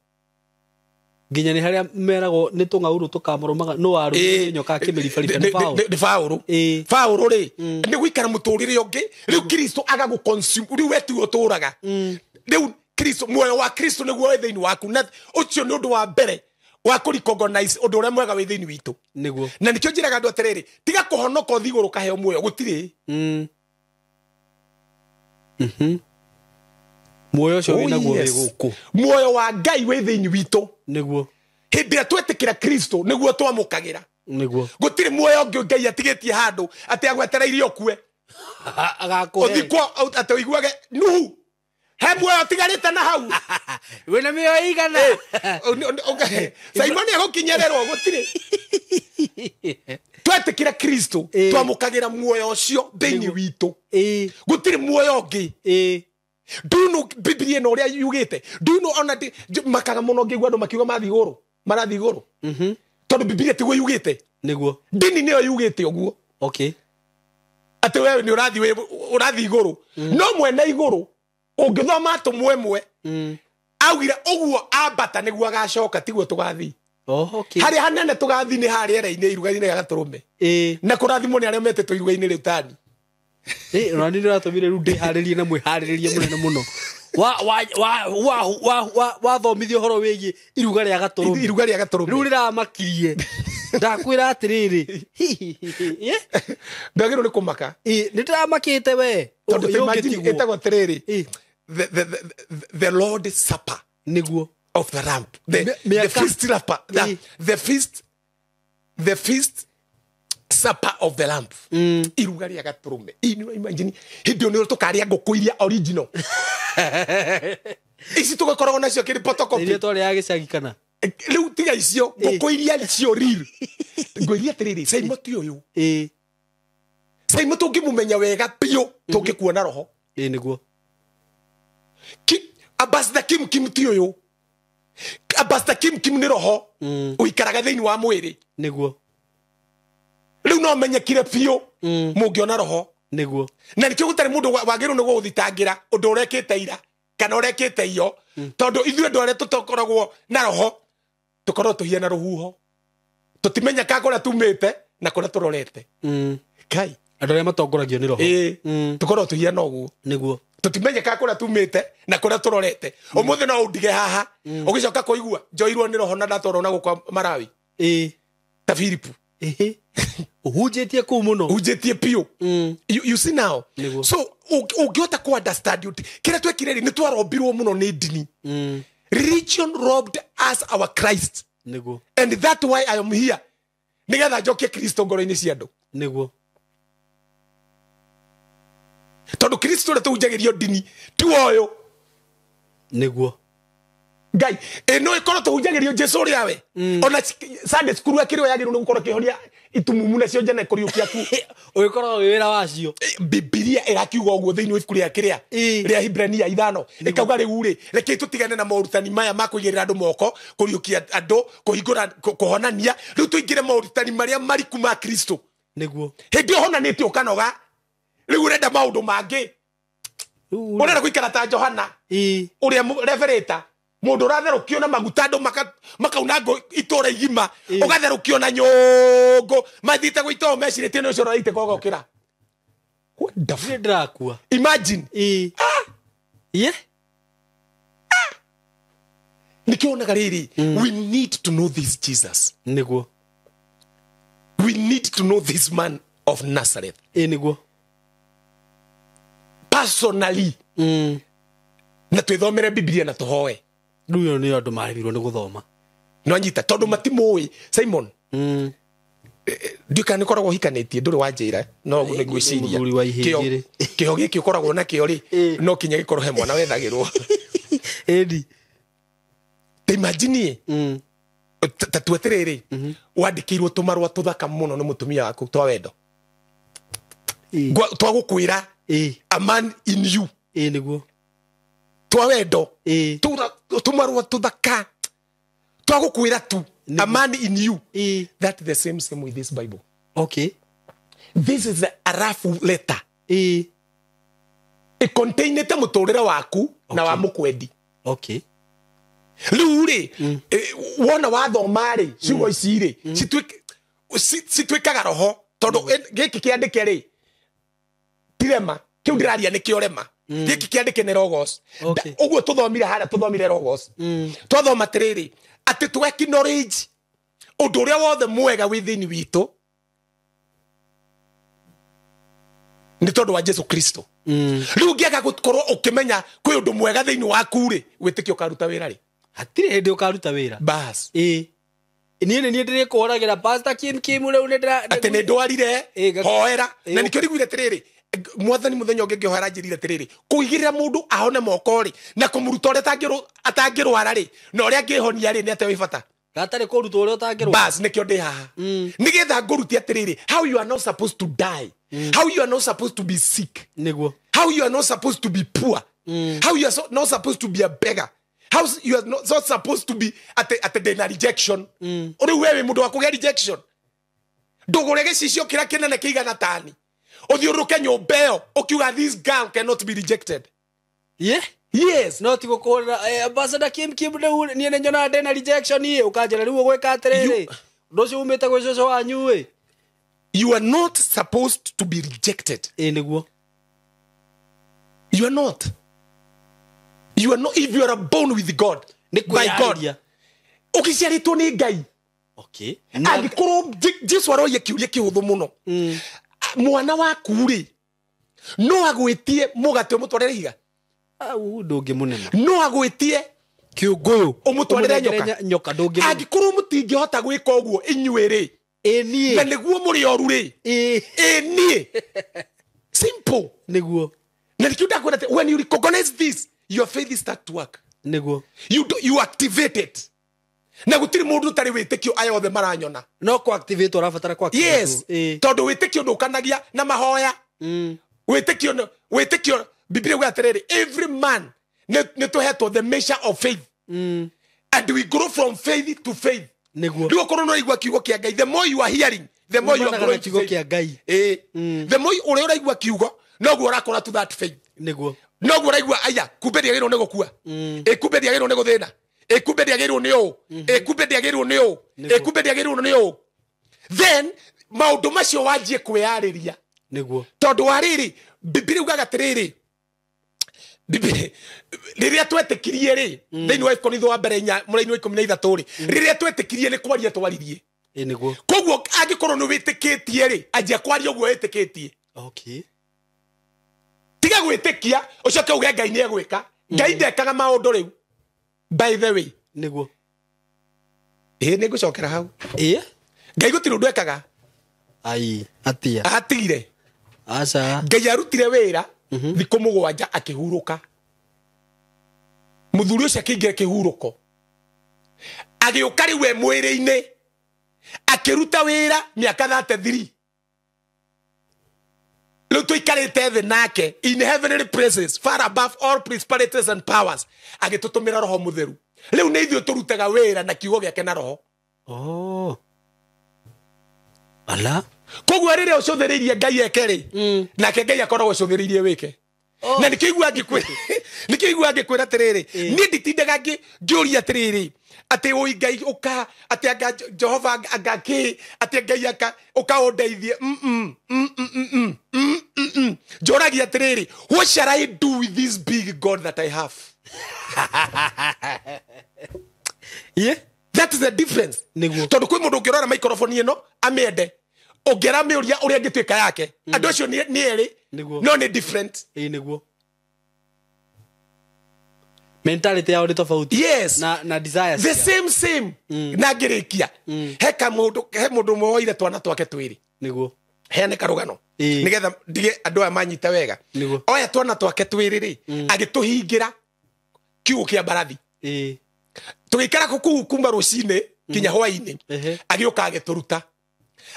Nginya nĩ harĩa meragwo nĩ tũng'aurũ tũkamũrũmaga no warũmire nyoka akĩmĩribariba nĩ Paũlũ. Nĩ Paũlũ. Paũlũ rĩ nĩ gũikara mũtũrĩre ũngĩ rĩu Kristo agagũ consume rĩu we tiwe ũtũraga. Rĩu Kristo muoyo wa Kristo nĩguo wĩ thĩinĩ waku na ũcio nĩ ũndũ wa mbere wa kũ recognize ũndũ ũrĩa mwega wĩ thĩinĩ witũ. Nĩguo. Na nĩkĩo njĩraga andũ atĩrĩrĩ, tiga kũhonoka ũthiĩ igũrũ ũkaheo muoyo gũtirĩ. Muoyo ũcio wĩnaguo wĩ Yes. gũkũ. Muoyo wa Ngai wĩ thĩinĩ witũ. Nĩguo. Hĩndĩ ĩrĩa twetĩkĩra Kristo nĩguo twamũkagĩra. Nĩguo. Gũtirĩ muoyo ũngĩ Ngai atigĩtie handũ atĩ agwetereire ũkue. Agakũhe. Ũthikwo atĩ ũiguage Nuhu he muoyo ũtigarĩte na hau. Wĩna mĩoyo igana. Simon egũkinyererwo gũtirĩ. Twetĩkĩra Kristo twamũkagĩra muoyo ũcio thĩinĩ witũ. Gũtirĩ muoyo ũngĩ. Do Biblia ĩno ũrĩa yugĩte? Do you know ona makaga mũno ngĩigua andũ makiuga mathiĩ igũrũ, marathiĩ igũrũ. Tondũ Biblia tiguo yugĩte. Nĩguo. Ndini nĩyo yugĩte ũguo. Okay. Atĩ wewe nĩ ũrathiĩ ũrathiĩ igũrũ. No mwene igũrũ ũngĩthoma atũmwo ĩmwe augire ũguo ambata nĩguo agacoka tiguo tũgathiĩ. Oh, okay. Harĩa hanene tũgathiĩ nĩ harĩa rĩera-inĩ iruga-inĩ rĩa Gatũrũme. Na kũrathimwo nĩ arĩa metĩtwo iruga-inĩ rĩu tani. Ona nĩ ndĩratũmire rĩu ndĩharĩrie na mwĩharĩrĩrie mũnene mũno. Wathomithio ũhoro wĩgiĩ iruga rĩa Gatũrũme. Iruga rĩa Gatũrũme. Rĩu rĩramakirie. Ndakwĩra atĩrĩrĩ. Ndagĩrĩirwo nĩ kũmaka. Nĩ ndĩramakĩte we. Tondũ imagine ĩtagwo atĩrĩrĩ. The Lord's Supper. Nĩguo. Of the lamb. The feast supper. The feast supper of the lamb. Iruga rĩa Gatũrũme. Imagine hĩndĩ ĩyo nĩ tũkarĩa ngũkũ iria original. Ici tũgakoragwo nacio kĩrĩ photocopy. Iria twarĩaga gĩcagi kana? Rĩu tiga icio ngũkũ iria cio real. Ngwĩria atĩrĩrĩ, Simon ti ũyũ. Simon tũngĩmũmenya wega biũ tũngĩkuona roho. Nĩguo. Ambassador Kim Kim ti ũyũ. Ambassador Kim Kim nĩ roho ũikaraga thĩinĩ wa mwĩrĩ. Nĩguo. Rĩu no menyekire biũ mũngĩona roho. Nĩguo. Na nĩkĩo gũtarĩ mũndũ wagĩrĩirwo nĩ gũgũthitangĩra ũndũ ũrekĩte ira kana ũrekĩte iyo, tondũ ithuĩ andũ arĩa tũtokoragwo na roho tũkoragwo tũhiana rũhuho, tũtimenyekaga kũrĩa tumĩte na kũrĩa tũrorete. Kai andũ arĩa matongoragio nĩ roho. Tũkoragwo tũhiana ũguo. Nĩguo. Tũtimenyekaga kũrĩa tumĩte na kũrĩa tũrorete. Ũmũthĩ no ũndige haha ũgĩcoka kũigua njoirwo nĩ roho na ndatwarwo na gũkũ Malawi. Ta Philipu. Uhunjĩtie kũu mũno. Uhunjĩtie biũ. You see now. So ũngĩhota kũ understand kĩrĩa twekire rĩ nĩ twarombirwo mũno nĩ ndini. Religion robbed us our Christ. Nĩguo. And that why I am here. Nĩgetha njokie Kristo ngoro-inĩ cia andũ. Nĩguo. Tondũ Kristo ũrĩa tũhunjagĩrio ndini ti ũyũ. Nĩguo. Ngai ĩno ĩkorwo tũhunjagĩrio Jesu ũrĩa we. Ona Sunday school akĩrĩ yagĩrĩirwo nĩ gũkorwo kĩhonia itumumu nacio njene kũriũkia ku. Ũgĩkorwo wĩ wĩra wacio. Bibilia ĩrakiuga ũguo thĩinĩ wa ibuku rĩa kĩrĩa rĩa Hibrania 5 ĩkauga rĩu rĩ rekei tũtigane na morutani maya ma kũigĩrĩra andũ moko, kũriũkia andũ, kũhingũra, kũhonania, rĩu tũingĩre morutani marĩa mariku ma Kristo. Nĩguo. Hĩndĩ ĩyo honanĩtie ũkanoga, rĩu ũrenda maũndũ mangĩ. Ũrenda gũikara ta Johana ũrĩa revereta mundu uratherukio na maguta andu makauna ngo itura igima ugatherukio na nyungu mathiite gwitwo mecirĩtie nĩ ũcio ũraite kogokĩra. What the fuck? Ndĩrakua. Imagine. Yeah. Nĩkĩo wonaga rĩrĩ, we need to know this Jesus. Nĩguo. We need to know this man of Nazareth. Nĩguo. Personally. Na twĩthomere Biblia na tũhoe. Rĩu ĩyo nĩyo andũ maremirwo nĩ gũthoma. No nyita tondũ matimũĩ Simon. Ndiũĩ kana nĩ ũkoragwo ũhikanĩtie ndũrĩ wanjĩra no ũguo nĩ ngwĩciria. Mũthuri wa ihĩndĩ. Kĩo gĩkĩ ũkoragwo nakĩo rĩ no kinya gĩkorwo he mwana wethagĩrwo. Ĩni. Ta imagine. Ta tu atĩrĩrĩ, wandĩkĩirwo tũmarũa tũthaka mũno nĩ mũtumia waku twa wendo. Twa gũkwĩra a man in you. Nĩguo. Twa wendo. Tũmarũa tũthaka twa gũkwĩra tu a man in you. That the same with this Bible. Okay. This is a rough letter. Ĩcontainĩte mũtũrĩre waku na wa mũkwendi. Okay. Rĩu rĩ, wona wathoma rĩ, ciugo ici rĩ, cituĩkaga roho tondũ gĩkĩ kĩandĩke rĩ tirema, kĩu ndĩraria nĩkĩo rema. Gĩkĩ kĩandĩke nĩ logos. Ũguo tũthomire harĩa, tũthomire logos. Twathoma atĩrĩrĩ, atĩ tũ acknowledge ũndũ ũrĩa wothe mwega wĩ thĩinĩ witũ nĩ tondũ wa Jesu Kristo. Rĩu ũngĩaga gũkorwo ũkĩmenya kwĩ ũndũ mwega thĩinĩ waku rĩ, wĩtĩkio ũkaruta wĩra rĩ? Hatirĩ hĩndĩ ũkaruta wĩra. Bas. Niĩ nĩ niĩ ndĩrĩkũhoragĩra Pastor Kim Kim rĩu nĩ ndĩra atĩ nĩ ndwarire hoera. Na nĩkĩo ndiguire atĩrĩrĩ, mwathani mũthenya ũngĩ ngĩhoera njĩrire atĩrĩrĩ, kũigĩrĩra mũndũ ahone moko rĩ na kũmũruta ũrĩa atangĩrwara rĩ na ũrĩa angĩhonia rĩ nĩ atĩa wĩ bata. Gatarĩ kũrutwo ũrĩa ũtangĩrwara. Bas, nĩkĩo ndĩ haha. Nĩgetha ngũrutie atĩrĩrĩ, how you are not supposed to die. How you are not supposed to be sick. Nĩguo. How you are not supposed to be poor. How you are not supposed to be a beggar. How you are not supposed to be at the rejection. Uri wewe mundu wa kugĩa rejection. Ndũgũre gĩcicio kĩrĩa kĩnene kĩigana tani. Ũthiũrũrũke nyũmba ĩyo ũkiuga this girl cannot be rejected. Yeah? Yes. No ti gũkũrĩra Ambassador Kim Kim rĩu niĩ nĩ nyonaga ndĩna rejection ĩ, ũkanjĩra rĩu ũgwĩka atĩrĩrĩ. Ũndũ ũcio umĩte gwĩ cũcũ wanyu ĩ. You are not supposed to be rejected. Nĩguo. You are not. You are not, if you are born with God, by God. Ũgĩciarĩtwo nĩ Ngai. Okay. Angĩkorwo Jesu aroria kĩũria kĩhũthũ mũno. Mwana waku rĩ, no agwĩtie mũgate ũmũtwarĩre ihiga? Au ndũngĩmũnema. No agwĩtie kĩũngũyũ ũmũtwarĩre nyoka? Nyoka ndũngĩmũnema. Angĩkorwo mũtingĩhota gwĩka ũguo inyuĩ rĩ, niĩ. Na nĩguo mũrĩ oru rĩ, niĩ. Simple. Nĩguo. Na nĩkĩo ndakwĩra atĩ when you recognize this, your faith start to work. Nĩguo. You activate it. Na gũtirĩ mũndũ ũtarĩ wĩtĩkio aya othe maranyona. No kũ activate ũrabatara kũ activate. Yes. Tondũ wĩtĩkio ndũkanagia na mahoya. Wĩtĩkio Biblia yugaga atĩrĩrĩ, every man nĩ tũhetwo the measure of faith. And we grow from faith to faith. Nĩguo. Rĩu okorwo nĩ ũraigua kiugo kĩa Ngai, the more you are hearing, the more you are growing kiugo kĩa Ngai. The more ũrĩa ũraigua kiugo, noguo ũrakũra to that faith. Nĩguo. Noguo ũraigua aya, kumbe ndĩagĩrĩirwo nĩ gũkua. Kumbe ndĩagĩrĩirwo nĩ gũthĩna. Kumbe ndĩagĩrĩirwo nĩ ũũ. Kumbe ndĩagĩrĩirwo nĩ ũũ. Kumbe ndĩagĩrĩirwo nĩ ũũ. Then maũndũ macio wanjie kwĩyarĩria. Nĩguo. Tondũ wa rĩrĩ, Biblia yugaga atĩrĩrĩ, rĩrĩa twetĩkirie rĩ, thĩinĩ wa Korintho wa mbere 4 mũraini wa 13 rĩ, rĩrĩa twetĩkirie nĩ kwaria twaririe. Nĩguo. Koguo angĩkorwo nĩ wĩtĩkĩtie rĩ, anjia kwaria ũguo wĩtĩkĩtie. Okay. Tiga gwĩtĩkia ũcoke uge Ngai nĩ egwĩka. Ngai ndekaga maũndũ rĩu. By the way. Nĩguo. Nĩ ngũcokera hau. Ngai gũtirĩ ũndũ ekaga. Ai, atia. Atigire. Aca. Ngai arutire wĩra thikũ mũgwanja akĩhurũka. Mũthuri ũcio akĩingĩra kĩhurũko. Agĩũka rĩu e mwĩrĩ-inĩ. Akĩruta wĩra mĩaka 33. Rĩu tũikarĩte thĩ nake in heavenly places far above all principalities and powers, agĩtũtũmĩra roho mũtheru. Rĩu nĩ ithuĩ tũrutaga wĩra na kiugo gĩake na roho. Oh. Ala. Koguo rĩrĩa ũcũthĩrĩirie Ngai eke rĩ, nake Ngai akoragwo ũcũthĩrĩirie wĩke. Na nĩkĩo igua ngĩkwĩra atĩrĩrĩ, niĩ nditindaga ngĩũria atĩrĩrĩ, atĩ ũi Ngai ũka, atĩ anga Jehova anga kĩ, atĩ Ngai aka ũka ũndeithie. Njũragia atĩrĩrĩ, what shall I do with this big God that I have? Yeah. That is the difference. Tondũ kwĩ mũndũ ũngĩrora microphone ĩno amĩende, ũngĩra mĩũria ũrĩa angĩtuĩka yake, andũ acio nĩ erĩ, no nĩ different. Nĩguo. Mentality yao nĩ tofauti. Yes. Na desires. The same. Na ngĩrĩkia. He mũndũ ũmwe woire twana twake twĩrĩ. Nĩguo. Heane karũgano. Nĩgetha ndige andũ aya manyite wega. Nĩguo. Oya twana twake twĩrĩ rĩ, agĩtũhingĩra kiugũ kĩa mbarathi. Tũgĩikara kũu kuma rũcinĩ Kinya hwainĩ agĩũka agĩtũruta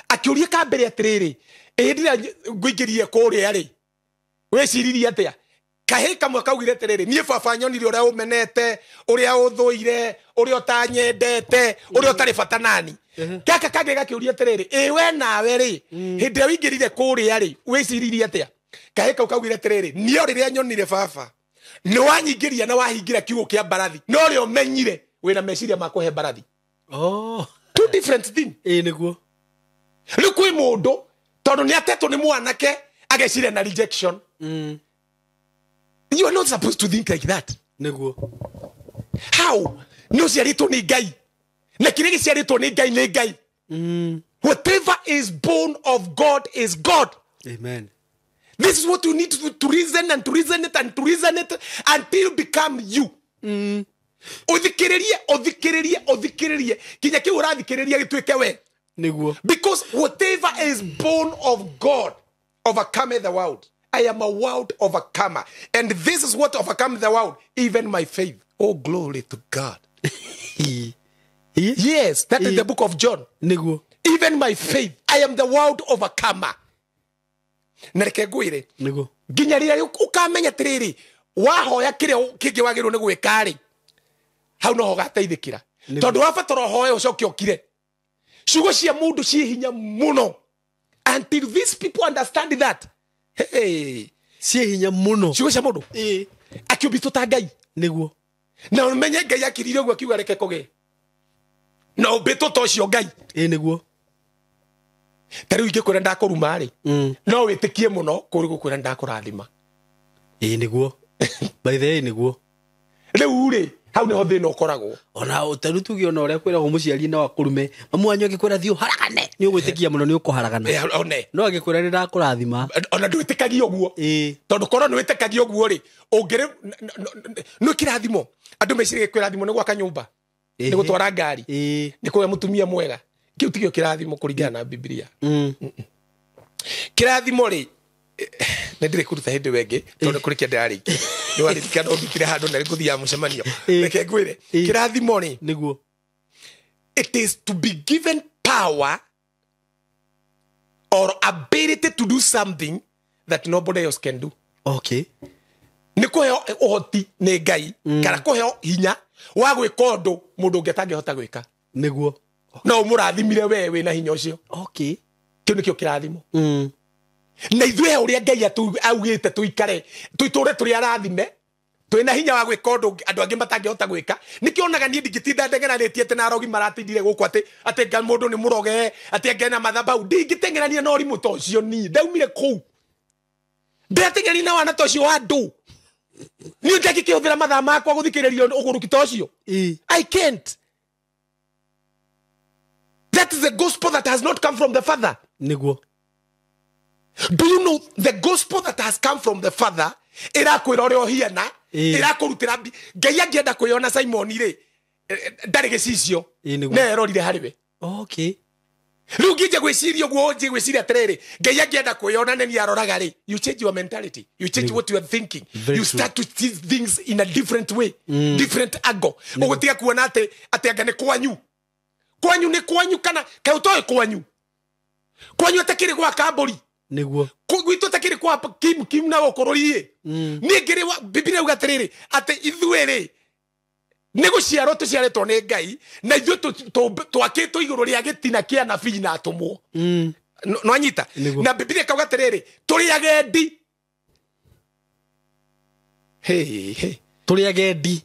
akĩũria kambere atĩrĩrĩ ĩ hĩndĩ ĩrĩa ngũingĩrire kũrĩa rĩ wĩciririe atĩa kahĩ kamwe kaugire atĩrĩrĩ niĩ baba nyonire ũrĩa ũmenete ũrĩa ũthũire ũrĩa ũtanyendete ũrĩa ũtarĩ bata nani gaka kangĩ gakĩũria atĩrĩrĩ ĩ we nawe rĩ hĩndĩ ĩrĩa ũingĩrire kũrĩa rĩ wĩciririe atĩa kahĩ kau kaugire atĩrĩrĩ niĩ o rĩrĩa nyonire baba nĩ wanyingĩria na wahingĩra kiugũ kĩa mbarathi no ũrĩa ũmenyire wĩna meciria ma kũhe mbarathi. Oh. Two different thing. Ĩ nĩguo. Rĩu kwĩ mũndũ tondũ nĩ atetwo nĩ mwanake ageciria na rejection. You are not supposed to think like that. Nĩguo. How? Nĩ ũciarĩtwo nĩ Ngai. Na kĩrĩa gĩciarĩtwo nĩ Ngai nĩ Ngai. Whatever is born of God is God. Amen. This is what you need to reason and to reason it and to reason it until become you. Ũthikĩrĩrie, ũthikĩrĩrie, ũthikĩrĩrie kinya kĩu ũrathikĩrĩria gĩtuĩke we. Nĩguo. Because whatever is born of God overcometh the world. I am a world overcomer. And this is what overcomes the world, even my faith. Oh, glory to God. Yes, that is the book of John. Nĩguo. Even my faith. I am the world overcomer. Na reke ngwĩre. Nĩguo. Nginya rĩrĩa ũkamenya atĩrĩrĩ, wahoya kĩrĩa kĩngĩ wagĩrĩirwo nĩ gwĩka rĩ, hau noho ũgateithĩkĩra. Tondũ wabatara ũhoe ũcoke ũkire. Ciugo cia mũndũ ciĩ hinya mũno. Until these people understand that. Hey. Ciĩ hinya mũno. Ciugo cia mũndũ. Akĩũmbĩtwo ta Ngai. Nĩguo. Na ũmenye Ngai akirire ũguo akiuga reke kũgĩe. Na ũmbĩtwo ta ũcio Ngai. Ĩ nĩguo. Ta rĩu ingĩkwĩra ndakũruma rĩ, no wĩtĩkie mũno kũrĩ gũkwĩra ndakũrathima. Ĩ nĩguo. By the way nĩguo. Rĩu rĩ, hau nĩho thĩna ũkoragwo. Ona ũtaru tuge ona ũrĩa kwĩragwo mũciari no akũrume, mamu wanyu angĩkwĩra thiĩ ũharagane, nĩ ũgwĩtĩkia mũno nĩ ũkũharagana. One. No angĩkwĩra nĩ ndakũrathima. Ona ndwĩtĩkagia ũguo. Tondũ korwo nĩ wĩtĩkagia ũguo rĩ, ũngĩrĩ nĩ kĩrathimo. Andũ meciragia kĩrathimo nĩ gwaka nyũmba, nĩ gũtwara ngari, nĩ kũgĩa mũtumia mwega. Kĩu tikĩo kĩrathimo kũringana na Bibilia. Kĩrathimo rĩ, nĩ ndĩrĩ kũruta hĩndĩ ĩyo ĩngĩ tondũ kũrĩ kĩrĩa ndĩrarĩkia. Nĩ waririkana ũndutire handũ na nĩngũthiaga mũcemanio. Reke ngwĩre, kĩrathimo rĩ, nĩguo. It is to be given power or ability to do something that nobody else can do. Okay. Nĩ kũheo ũhoti nĩ Ngai kana kũheo hinya wa gwĩka ũndũ mũndũ ũngĩ atangĩhota gwĩka. Nĩguo. No ũmũrathimire we wĩna hinya ũcio. Okay. Kĩu nĩkĩo kĩrathimo. Na ithuĩ ũrĩa Ngai augĩte tũikare tũitũre tũrĩ arathime twĩna hinya wa gwĩka ũndũ andũ angĩ matangĩhota gwĩka. Nĩkĩo onaga niĩ ndingĩtinda ndengeranĩtie atĩ na arogi maratindire gũkũ atĩ atĩ nga mũndũ nĩ mũroge atĩ angĩ ena mathabau. Ndingĩteng'erania na ũrimũ ta ũcio niĩ ndaumire kũu. Ndĩrateng'erania na wana ta ũcio wa andũ. Niĩ ndangĩkĩhũthĩra mathaa makwa gũthikĩrĩria ũgũrũki ta ũcio. I can't. That is the gospel that has not come from the Father. Nĩguo. Do you know the gospel that has come from the Father? Ĩrakwĩra ũrĩa ũhiana, ĩrakũrutĩra Ngai angĩenda kwĩyona Simon rĩ, ndarĩ gĩcicio. Nĩ erorire harĩ we. Okay. Rĩu ngĩnja gwĩciria ũguo, nje gwĩciria atĩrĩrĩ, Ngai angĩenda kwĩyona nĩ niĩ aroraga rĩ, you change your mentality, you change what you are thinking. You start to see things in a different way, different angle. Ũgũtiga kuona atĩ atĩ anga nĩ kwanyu. Kwanyu nĩ kwanyu kana kaĩ ũtoĩ kwanyu. Kwanyu atakĩrĩ gwa kambũri. Nĩguo. Gwitũ atakĩrĩ kwa Kim Kim na gũkũrũri-ĩ. Niĩ ngĩrĩ wa Bibilia yauga atĩrĩrĩ, atĩ ithuĩ rĩ, nĩ gũciarwo tũciarĩtwo nĩ Ngai, na ithuĩ twakĩtwo igũrũ rĩa gĩtina kĩa anabii na atũmwo. Nĩwanyita? Na Bibilia ĩkauga atĩrĩrĩ, tũrĩ agendi. Hey, hey. Tũrĩ agendi.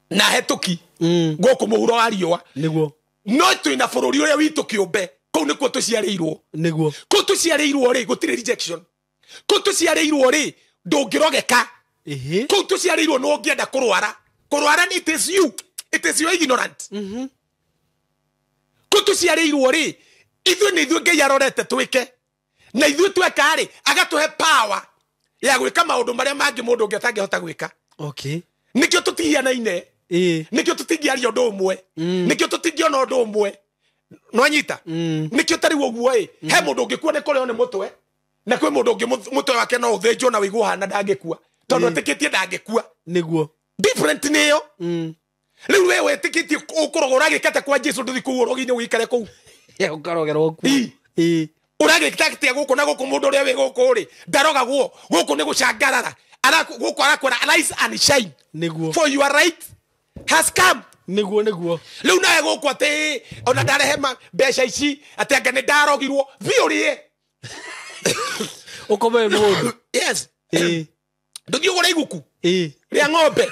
Na hetũki. Gũkũ mũhuro wa riũa. Nĩguo. No twĩna bũrũri ũrĩa witũ kĩũmbe. Kũu nĩkuo tũciarĩirwo. Nĩguo. Kũu tũciarĩirwo rĩ, gũtirĩ rejection. Kũu tũciarĩirwo rĩ, ndũngĩrogeka. Kũu tũciarĩirwo nĩ ũngĩenda kũrwara. Kũrwara it is you. It is your ignorant. Kũu tũciarĩirwo rĩ, ithuĩ nĩ ithuĩ Ngai arorete twĩke. Na ithuĩ tweka rĩ, agatũhe power ya gwĩka maũndũ marĩa mangĩ mũndũ ũngĩ atangĩhota gwĩka. Okay. Nĩkĩo tũtihianaine. Nĩkĩo tũtingĩaria ũndũ ũmwe. Nĩkĩo tũtingĩona ũndũ ũmwe. Nĩwanyita? Nĩkĩo ta rĩu ũguo ĩ, he mũndũ ũngĩkua nĩ kũrĩo nĩ mũtwe, na kwĩ mũndũ ũngĩ mũtwe wake no ũthĩnjwo na ũigue ũhana ndangĩkua. Tondũ etĩkĩtie ndangĩkua. Nĩguo. Different nĩyo. Rĩu we wetĩkĩtie ũkũroga ũragĩkate kwa Jesu ndũthi kũu ũrogi-inĩ ũgĩikare kũu. Ya ũkarogerwo kuo. Ii. Ii. Ũragĩka atĩa gũkũ na gũkũ mũndũ ũrĩa wĩ gũkũ rĩ ndarogagwo gũkũ nĩ gũcangarara. Gũkũ arakwĩra arise and shine. Nĩguo. For your right has come. Nĩguo nĩguo. Rĩu nawe gũkũ atĩ ona ndarehe mbeca ici atĩ anga nĩ ndarogirwo thiĩ ũrĩe. Ũkome mũndũ. Yes. Ii. Ndũthiĩ ũgũre iguku. Ii. Rĩa ng'ombe.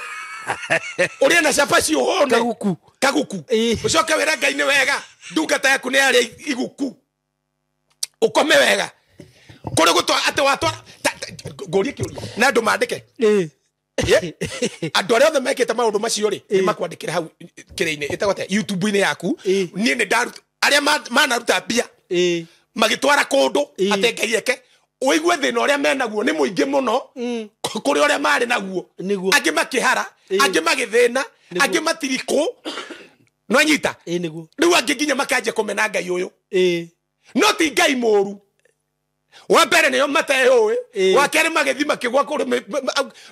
Ũrĩe na cabaci ũhũne. Kaguku. Kaguku. Ii. Ũcoke wĩre Ngai nĩ wega ndungata yaku nĩ yarĩa iguku. Ũkome wega. Kũrĩ gũtwa atĩ watwara ngũrie kĩũria na andũ mandĩke. Ii. Andũ arĩa othe mekĩte maũndũ macio rĩ nĩ makwandĩkĩra hau kĩrĩa-inĩ ĩtagwo atĩa YouTube-inĩ yaku. Niĩ nĩ ndaruta arĩa manaruta mbia magĩtwara kũndũ atĩ Ngai eke ũigue thĩna ũrĩa menaguo nĩ mũingĩ mũno kũrĩ ũrĩa marĩ naguo. Nĩguo. Angĩ makĩhara, angĩ magĩthĩna, angĩ matirikũ. Nĩwanyita? Nĩguo. Rĩu angĩ nginya makanjia kũmena Ngai ũyũ. No ti Ngai mũũru. Wa mbere nĩo mateũĩ, wa kerĩ magĩthiĩ makĩgwa kũrĩ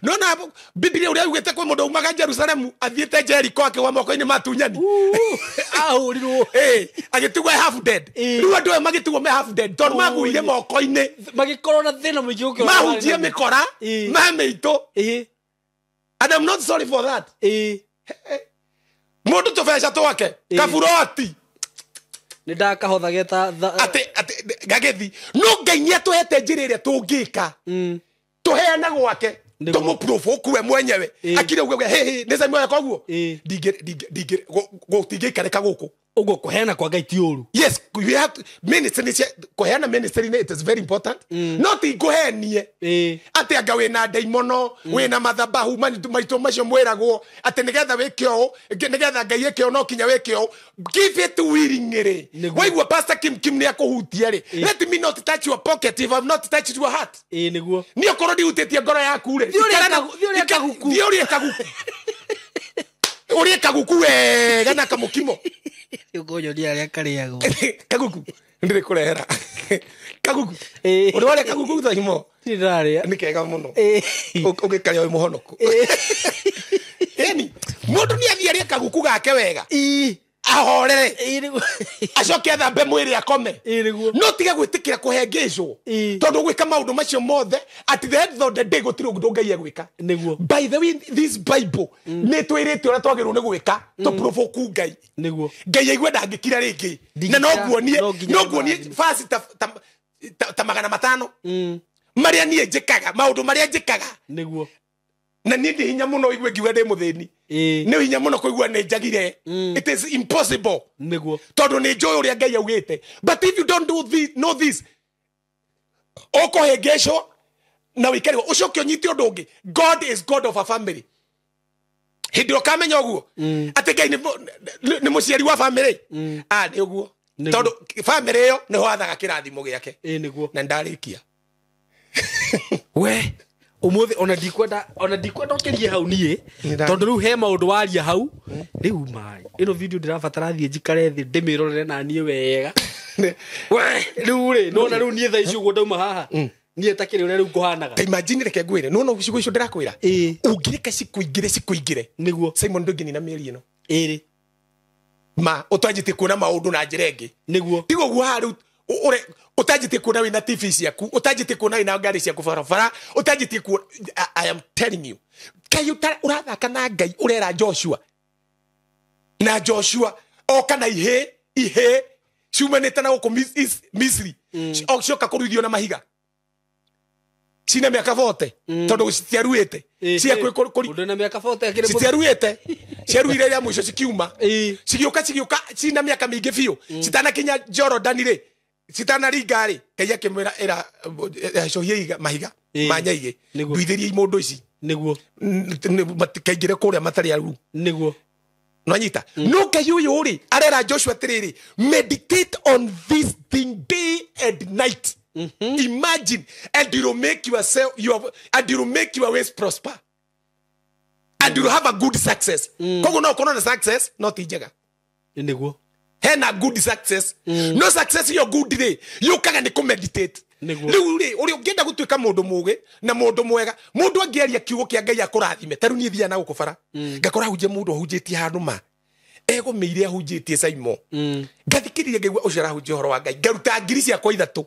nĩwona Bibilia ũrĩa yugĩte kwĩ mũndũ aumaga Jerusalemu athiĩte Jericho akĩgwa moko-inĩ ma atunyani. Ahũrirwo. Agĩtigwo e half dead. Rĩu andũ aya magĩtigwo me half dead tondũ maguire moko-inĩ. Magĩkorwo na thĩna mũingĩ gũkĩra Mahunjie mĩkora ma mĩitũ. And I'm not sorry for that. Mũndũ tũbeca twake kaburoti. Nĩ ndakahotha ta atĩ gagĩthi no Ngai nĩ atũhete njĩra ĩrĩa tũngĩka tũheane gwake tũmũprovoke we mwenyewe akire uge he nĩ Samuel eka ũguo gũtingĩikarĩka gũkũ. Ũguo kũheana kwa Ngai ti ũru. Yes, we have to, ministry kũheana ministry it is very important. No ti ngũhenie atĩ anga wĩna ndaimono wĩna mathabahu maitũ macio mwĩragwo atĩ nĩgetha wĩke ũũ nĩgetha Ngai ĩke ũũ no kinya wĩke ũũ. Give it willingly. Waigua Pastor Kim Kim nĩ akũhutia rĩ, let me not touch your pocket if I've not touched your heart. Nĩguo. Niĩ okorwo ndihutĩtie ngoro yaku rĩ, Thiĩ ũrĩe kaguku. Thiĩ ũrĩe kaguku. Ũrĩe kaguku wega na kamũkimo. Ũkũnyonia arĩa karĩagwo. Kaguku ndĩrĩ kũrehera. Kaguku. Ũrĩ warĩa kaguku thaimo? Ndirĩ ndarĩa. Nĩ kega mũno. Ũgĩkarĩa wĩ mũhonoku. Ĩni, mũndũ nĩ athiĩ arĩe kaguku gake wega. Ahorere. Acoke athambe mwĩrĩ akome. No tiga gwĩtĩkĩra kũhengĩcwo. Tondũ gwĩka maũndũ macio mothe at the end of the day gũtirĩ ũndũ Ngai egwĩka. Nĩguo. By the way, this Bible nĩ twĩrĩte ũrĩa twagĩrĩirwo nĩ gwĩka tũprovoke Ngai. Nĩguo. Ngai aigue ndangĩkira rĩngĩ. Na no nguonie, no nguonie verse ta 500. Marĩa niĩ njĩkaga, maũndũ marĩa njĩkaga. Nĩguo. Na niĩ ndĩ hinya mũno igue ngiuga ndĩ mũthĩni. Nĩ hinya mũno kũigua nĩ njagire. It is impossible. Nĩguo. Tondũ nĩ njũĩ ũrĩa Ngai augĩte. But if you don't do this, know this, ũkũhĩngĩcwo na wĩikarĩrwo ũcoke ũnyite ũndũ ũngĩ. God is God of a family. Hĩndĩ ĩrĩa ũkamenya ũguo atĩ Ngai nĩ mũciari wa family. Nĩ ũguo. Tondũ family ĩyo nĩho athaga kĩrathimo gĩake. Nĩguo. Na ndarĩkia. We umuthi ona ndikwenda ũkĩrie hau niĩ tondũ rĩu he maũndũ waria hau rĩu mai ĩno video ndĩrabatara thiĩ njikare thĩ ndĩmĩrorere na niĩ wega. We rĩu rĩ nona rĩu niĩ thaa ici ũguo ndauma haha niĩ takĩrĩ ũrĩa rĩu ngũhanaga. Ta imagine reke ngwĩre nona ciugo icio ndĩrakwĩra ũngĩreka cikũingĩre nĩguo Simon ndũngĩnina mĩeri ĩno ĩrĩ ma ũtanjĩtie kuona maũndũ na njĩra ĩngĩ. Nĩguo. Tiga ũguo haha rĩu ũtanjĩtie kuona wĩna TV ciaku, ũtanjĩtie kuona wĩna ngari ciaku barabara, ũtanjĩtie kuona. I am telling you, Ngai ũrathaka na Ngai ũrera Joshua na Joshua oka na ihĩ ciumanĩte na gũkũ Misri cioka kũruithio na mahiga cina mĩaka 40 tondũ citiaruĩte Mũndũ na mĩaka 40 akĩrĩ citiaruĩte ciaruire rĩa mũico cikiuma cigĩũka cina mĩaka mĩingĩ biũ citanakinya Jorodani rĩ citanaringa rĩ Ngai akĩmwĩra ĩra cohiai mahiga ma nyaigĩ nduithĩrie mũndũ ici Nĩguo. Matikaingĩre kũrĩa matarĩ aru. Nĩguo. Nĩwanyita? No Ngai ũyũ rĩ arera Joshua atĩrĩrĩ, meditate on this thing day and night. Imagine, and you will make yourself, and you will make your ways prosper, and you will have a good success. Koguo no ũkorwo na success no ti njega. Nĩguo. Hena good success. No success yo good rĩ yũkaga nĩ kũmeditate. Rĩu rĩ ũrĩa ũngĩenda gũtuĩka mũndũ mũgĩ na mũndũ mwega, mũndũ angĩaria kiugo kĩa Ngai akũrathime. Ta rĩu niĩ thiaga na gũkũ bara ngakora hunjia mũndũ ahunjĩtie handũ ma egũmĩire ahunjĩtie Saimo, ngathikĩrĩria ngaigua ũcio arahunjia ũhoro wa Ngai, ngaruta ngiri ciakwa 3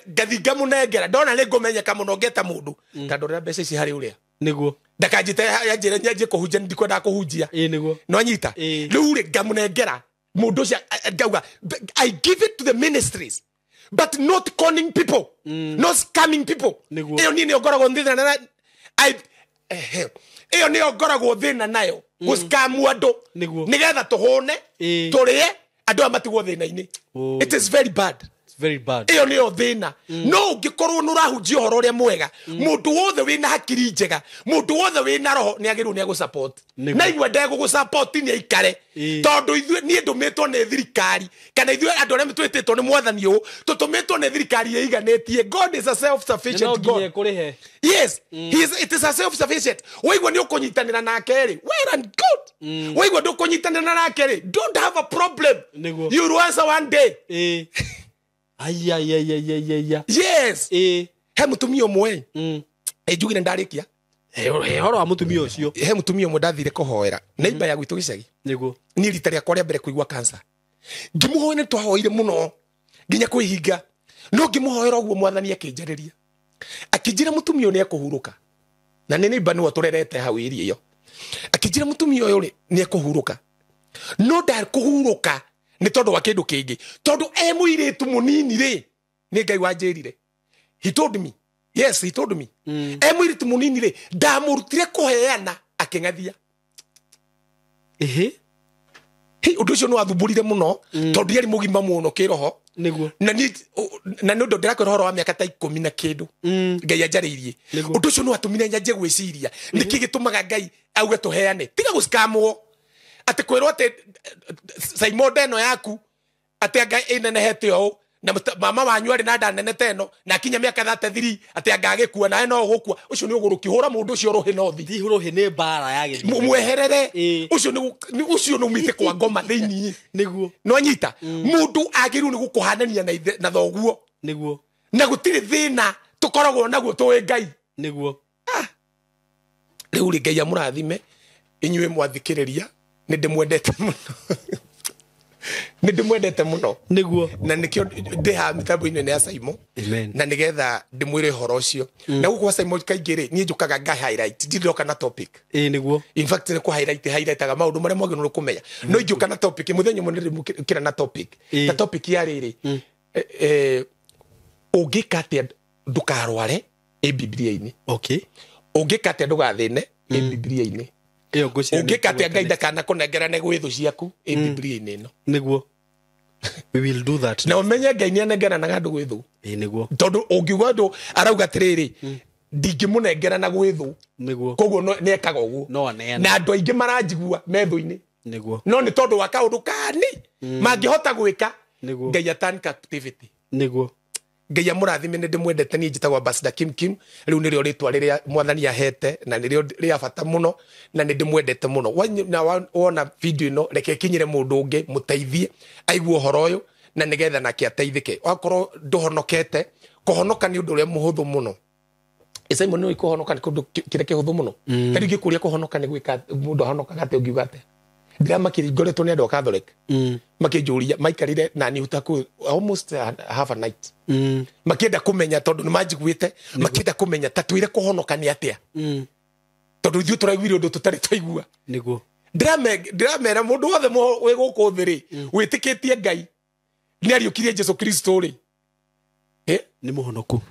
ngathi ngamũnengera. Ndona nĩ ngũmenyeka mũno ngeta mũndũ ta ndorera mbeca ici harĩ ũrĩa nĩguo ndakanjĩte yanjĩre nyanjie kũhunjia, ndikwendaga kũhunjia. Nĩguo no nyita rĩu rĩ ngamũnengera mũndũ ũcio, ngauga I give it to the ministries but not conning people, not scamming people. Ĩyo niĩ nĩyo ngoragwo thĩna na ĩyo nĩyo ngoragwo thĩna nayo, gũscamu andũ nĩgetha tũhũne tũrĩe andũ aya matigwo thĩna-inĩ. It is very bad. Very bad. Ĩyo nĩyo thĩna. No ũngĩkorwo nĩ ũrahunjia ũhoro ũrĩa mwega, mũndũ wothe wĩna hakiri njega, mũndũ wothe wĩna roho nĩ agĩrĩirwo nĩ agũsupport. Na igua ndegũgũsupport nĩ aikare, tondũ ithuĩ niĩ ndũmĩtwo nĩ thirikari, kana ithuĩ andũ arĩa twĩtĩtwo nĩ mwathani ũũ tũtũmĩtwo nĩ thirikari ĩiganĩtie. God is a self-sufficient God. Yes, he is, it is a self-sufficient. Waigua nĩ ũkũnyitanĩra nake rĩ, well and good. Waigua ndũkũnyitanĩra nake rĩ, don't have a problem. You will answer one day. Aya ya ya ya ya ya. Yes. He mutumia ũmwe. Njugire ndarĩkia. He horo wa mutumia ũcio. He mutumia ũmwe ndathire kũhoera neighbor ya gwitũ gĩcagi. Nĩguo. Niĩ rita rĩakwa rĩa mbere kũigua cancer. Ngĩmũhoera nĩ twahoire mũno nginya kwĩhinga. No ngĩmũhoera ũguo mwathani akĩnjarĩria. Akĩnjĩra mutumia ũyũ nĩ ekũhurũka. Na nĩ neighbor nĩwe tũrerete hau area ĩyo. Akĩnjĩra mutumia ũyũ rĩ nĩ ekũhurũka. No ndakũhurũka nĩ tondũ wa kĩndũ kĩngĩ, tondũ e mũirĩtu mũnini rĩ, nĩ Ngai wanjĩrire. He told me. Yes, he told me. E mũirĩtu mũnini rĩ, ndamũrutire kũheana akĩng'athia. Ehe. Hĩ, ũndũ ũcio nĩ wathumbũrire mũno, tondũ ndiarĩ mũgima mũno kĩroho. Nĩguo. Na nĩ ũndũ ndĩrakwĩra ũhoro wa mĩaka ta 10 na kĩndũ. Ngai anjarĩirie. Ũndũ ũcio nĩ watũmire nyanjie gwĩciria nĩkĩ gĩtũmaga Ngai auge tũheane, tiga gũcamwo atĩ kwĩrwo atĩ Simon ĩno yaku atĩ anga ĩnenehete ũũ na mama wanyu arĩ na nda nene ta ĩno na akinya mĩaka 33 atĩ anga agĩkua nawe no ũgũkua. Ũcio nĩ ũgũrũki, hũra mũndũ ũcio rũhĩ no thi. Ti rũhĩ nĩ mbara ya gĩthiĩ. Mweherere. Ũcio nĩ umĩte kwa ngoma thĩinĩ. Nĩguo. No anyita mũndũ agĩrĩirwo nĩ gũkũhanania na thoguo. Nĩguo. Na gũtirĩ thĩna tũkoragwo naguo tũĩ Ngai. Nĩguo. Rĩu rĩ Ngai amũrathime inyuĩ mwathikĩrĩria, nĩ ndĩmwendete mũno. Nĩ ndĩmwendete mũno. Nĩguo. Na nĩkĩo ndĩ haha mĩtambo-inĩ ya Saimo. Na nĩgetha ndĩmwĩre ũhoro ũcio. Na gũkũ gwa Saimo kaingĩ rĩ, niĩ njũkaga nga highlight, ndirĩ na topic. Nĩguo. In fact nĩ kũ highlightaga maũndũ marĩa mwagĩrĩirwo kũmenya. No ingĩũka na topic, mũthenya ũmwe nĩ ndĩmũkĩra na topic. Ta topic ya rĩrĩ, ũngĩka atĩa ndũkarware ĩ Biblia-inĩ. Okay. Ũngĩka atĩa ndũgathĩne ĩ Biblia-inĩ. Ũngĩka atĩa Ngai ndakanakũnengerane gwĩ thũ ciaku ĩ Biblia-inĩ ĩno. Nĩguo. We will do that. Na ũmenye Ngai nĩ anengeranaga andũ gwĩ thũ. Nĩguo. Tondũ ũngiuga andũ arauga atĩrĩrĩ, ndingĩmũnengerana gwĩ thũ. Nĩguo. Koguo nĩ ekaga ũguo. No aneana. Na andũ aingĩ maranjigua me thũ-inĩ. Nĩguo. No nĩ tondũ wa kaũndũ kani mangĩhota gwĩka. Nĩguo. Ngai atan captivity. Nĩguo. Ngai amũrathime, nĩ ndĩmwendete. Niĩ njĩtagwo Ambassador Kim Kim. Rĩu nĩrĩo rĩtwa rĩrĩa mwathani ahete na nĩrĩo rĩa bata mũno na nĩ ndĩmwendete mũno. Na wona video ĩno reke ĩkinyĩre mũndũ ũngĩ, mũteithie aigue ũhoro ũyũ na nĩgetha nake ateithĩke. Wakorwo ndũhonokete, kũhonoka nĩ ũndũ ũrĩa mũhũthũ mũno. Simon nĩ kũhonoka nĩ kũndũ kĩrĩa kĩhũthũ mũno. Ta rĩu ingĩkũria kũhonoka nĩ gwĩka mũndũ ahonokaga atĩa, ũngiuga atĩa? Ndĩramakĩria ngoretwo nĩ andũ a Catholic. Makĩnjũria maikarire na niĩ huta almost half a night. Makĩenda kũmenya tondũ nĩ manjiguĩte, makĩenda kũmenya ta twĩre kũhonoka nĩ atĩa. Tondũ ithuĩ tũraiguire ũndũ tũtarĩ twaigua. Nĩguo. Ndĩramera mũndũ wothe wĩ gũkũ thĩ rĩ, wĩtĩkĩtie Ngai nĩ ariũkirie Jesu Kristo rĩ, nĩ mũhonoku.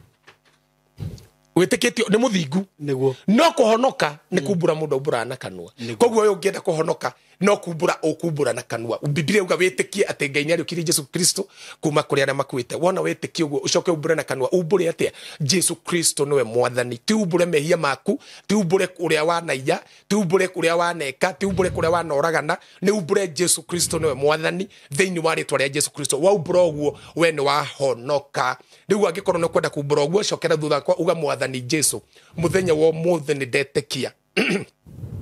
Wĩtĩkĩtio nĩ mũthingu. Nĩguo. No kũhonoka nĩ kumbũra mũndũ aumbũraga na kanua. Koguo ũyũ ũngĩenda kũhonoka no kumbũra ũkumbũra na kanua. Biblia yuga wĩtĩkie atĩ Ngai nĩ ariũkirie Jesu Kristo kuma kũrĩ arĩa makuĩte. Wona wĩtĩkie ũguo ũcoke umbũre na kanua. Umbũre atĩa? Jesu Kristo nĩwe mwathani. Ti umbũre mehia maku, ti umbũre ũrĩa wanaiya, ti umbũre ũrĩa waneka, ti umbũre kũrĩa wanoragana, nĩ umbũre Jesu Kristo nĩwe mwathani thĩinĩ wa rĩtwa rĩa Jesu Kristo. Waumbũra ũguo we nĩ wahonoka. Rĩu angĩkorwo nĩ ũkwenda kumbũra ũguo, cokera thutha kwa uga mwathani Jesu, mũthenya wa ũmũthĩ nĩ ndetĩkia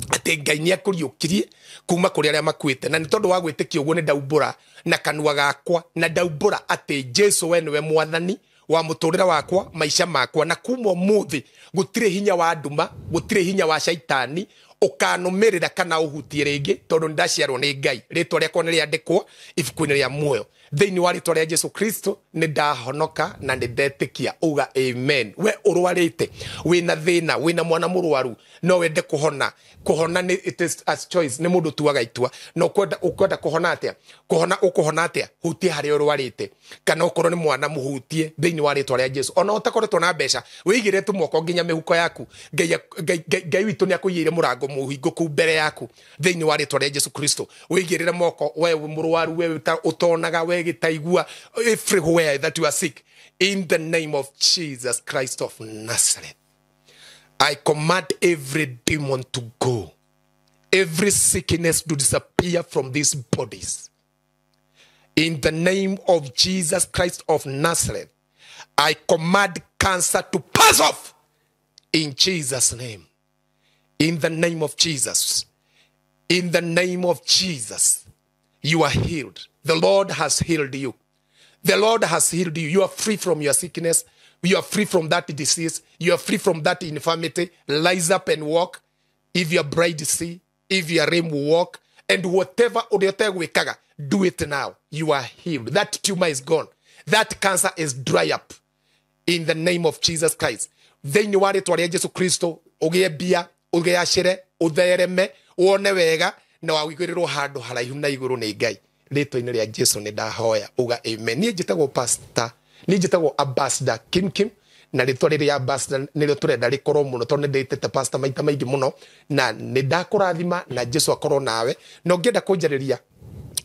atĩ Ngai nĩ akũriũkirie kuma kũrĩ arĩa makuĩte, na nĩ tondũ wa gwĩtĩkia ũguo nĩ ndaumbũra na kanua gakwa, na ndaumbũra atĩ Jesu we nĩwe mwathani wa mũtũrĩre wakwa, maica makwa, na kuma ũmũthĩ gũtirĩ hinya wa nduma, gũtirĩ hinya wa caitani ũkanũmĩrĩra kana ũhutie rĩngĩ, tondũ nĩndaciarwo nĩ Ngai. Rĩtwa rĩakwa nĩ rĩandĩkwo ibuku-inĩ rĩa muoyo. Thĩinĩ wa rĩtwa rĩa Jesu Kristo nĩ ndahonoka na nĩ ndetĩkia. Uga amen. We ũrwarĩte, wĩna thĩna, wĩna mwana mũrwaru, no wende kũhona. Kũhona nĩ it is a choice, nĩ mũndũ ũtuaga itua. Na ũkwenda kũhona atĩa? Kũhona ũkũhona atĩa? Hutia harĩa ũrwarĩte, kana ũkorwo nĩ mwana mũhutie thĩinĩ wa rĩtwa rĩa Jesu. Ona ũtakoretwo na mbeca, wĩigĩre tu moko nginya mĩhuko yaku. Ngai witũ nĩ akũigĩire mũrango mũhingũku mbere yaku thĩinĩ wa rĩtwa rĩa Jesu Kristo. Wĩigĩrĩre moko, we mũrwaru, we ũtonaga, we gĩtaigua, everywhere that you are sick, in the name of Jesus Christ of Nazareth, I command every demon to go, every sickness to disappear from these bodies. In the name of Jesus Christ of Nazareth, I command cancer to pass off in Jesus' name. In the name of Jesus. In the name of Jesus, you are healed. The Lord has healed you. The Lord has healed you. You are free from your sickness. You are free from that disease. You are free from that infirmity. Rise up and walk. If your bride see, if your lame walk, and whatever ũrĩa do it now. You are healed. That tumor is gone. That cancer is dry up. In the name of Jesus Christ. Thĩinĩ wa rĩtwa rĩa Jesu Kristo, ũgĩe mbia, ũgĩacĩre, ũthereme, wone wega, na wawĩigĩrĩrwo handũ haraihu na igũrũ nĩ Ngai. Rĩtwa-inĩ rĩa Jesu nĩ ndahoya. Uga amen. Niĩ njĩtagwo pastor, niĩ njĩtagwo Ambassador Kim Kim, na rĩtwa rĩrĩ ambassador nĩrĩo tũrenda rĩkorwo mũno, tondũ nĩ ndĩtĩte pastor maita maingĩ mũno, na nĩ ndakũrathima na Jesu akorwo nawe. Na ũngĩenda kũnjarĩria,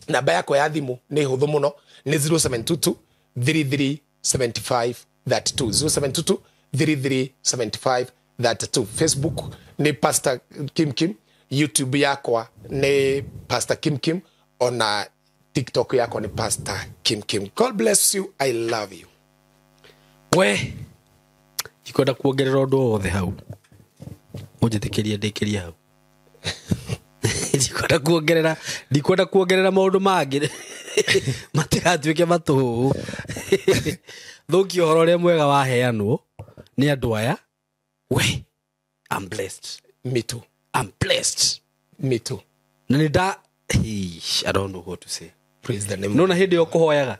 namba yakwa ya thimũ nĩ hũthũ mũno, nĩ 0722 33 75 32, 0722 33 75 32. Facebook nĩ Pastor Kim Kim, YouTube yakwa nĩ Pastor Kim Kim, ona TikTok yakwa nĩ Pastor Kim Kim. God bless you. I love you. We ndikwenda kuongerera ũndũ o wothe hau, ũnjĩtĩkĩrie ndĩkĩrie hau. Ndikwenda kuongerera maũndũ mangĩ matigatuĩke matũhũhũ. Thũkia ũhoro ũrĩa mwega waheanwo nĩ andũ aya. We, I'm blessed. Me too. I'm blessed. Me too. Na nĩ nda I don't know what to say. Praise the name. No na hĩndĩ ĩyo kũhoyaga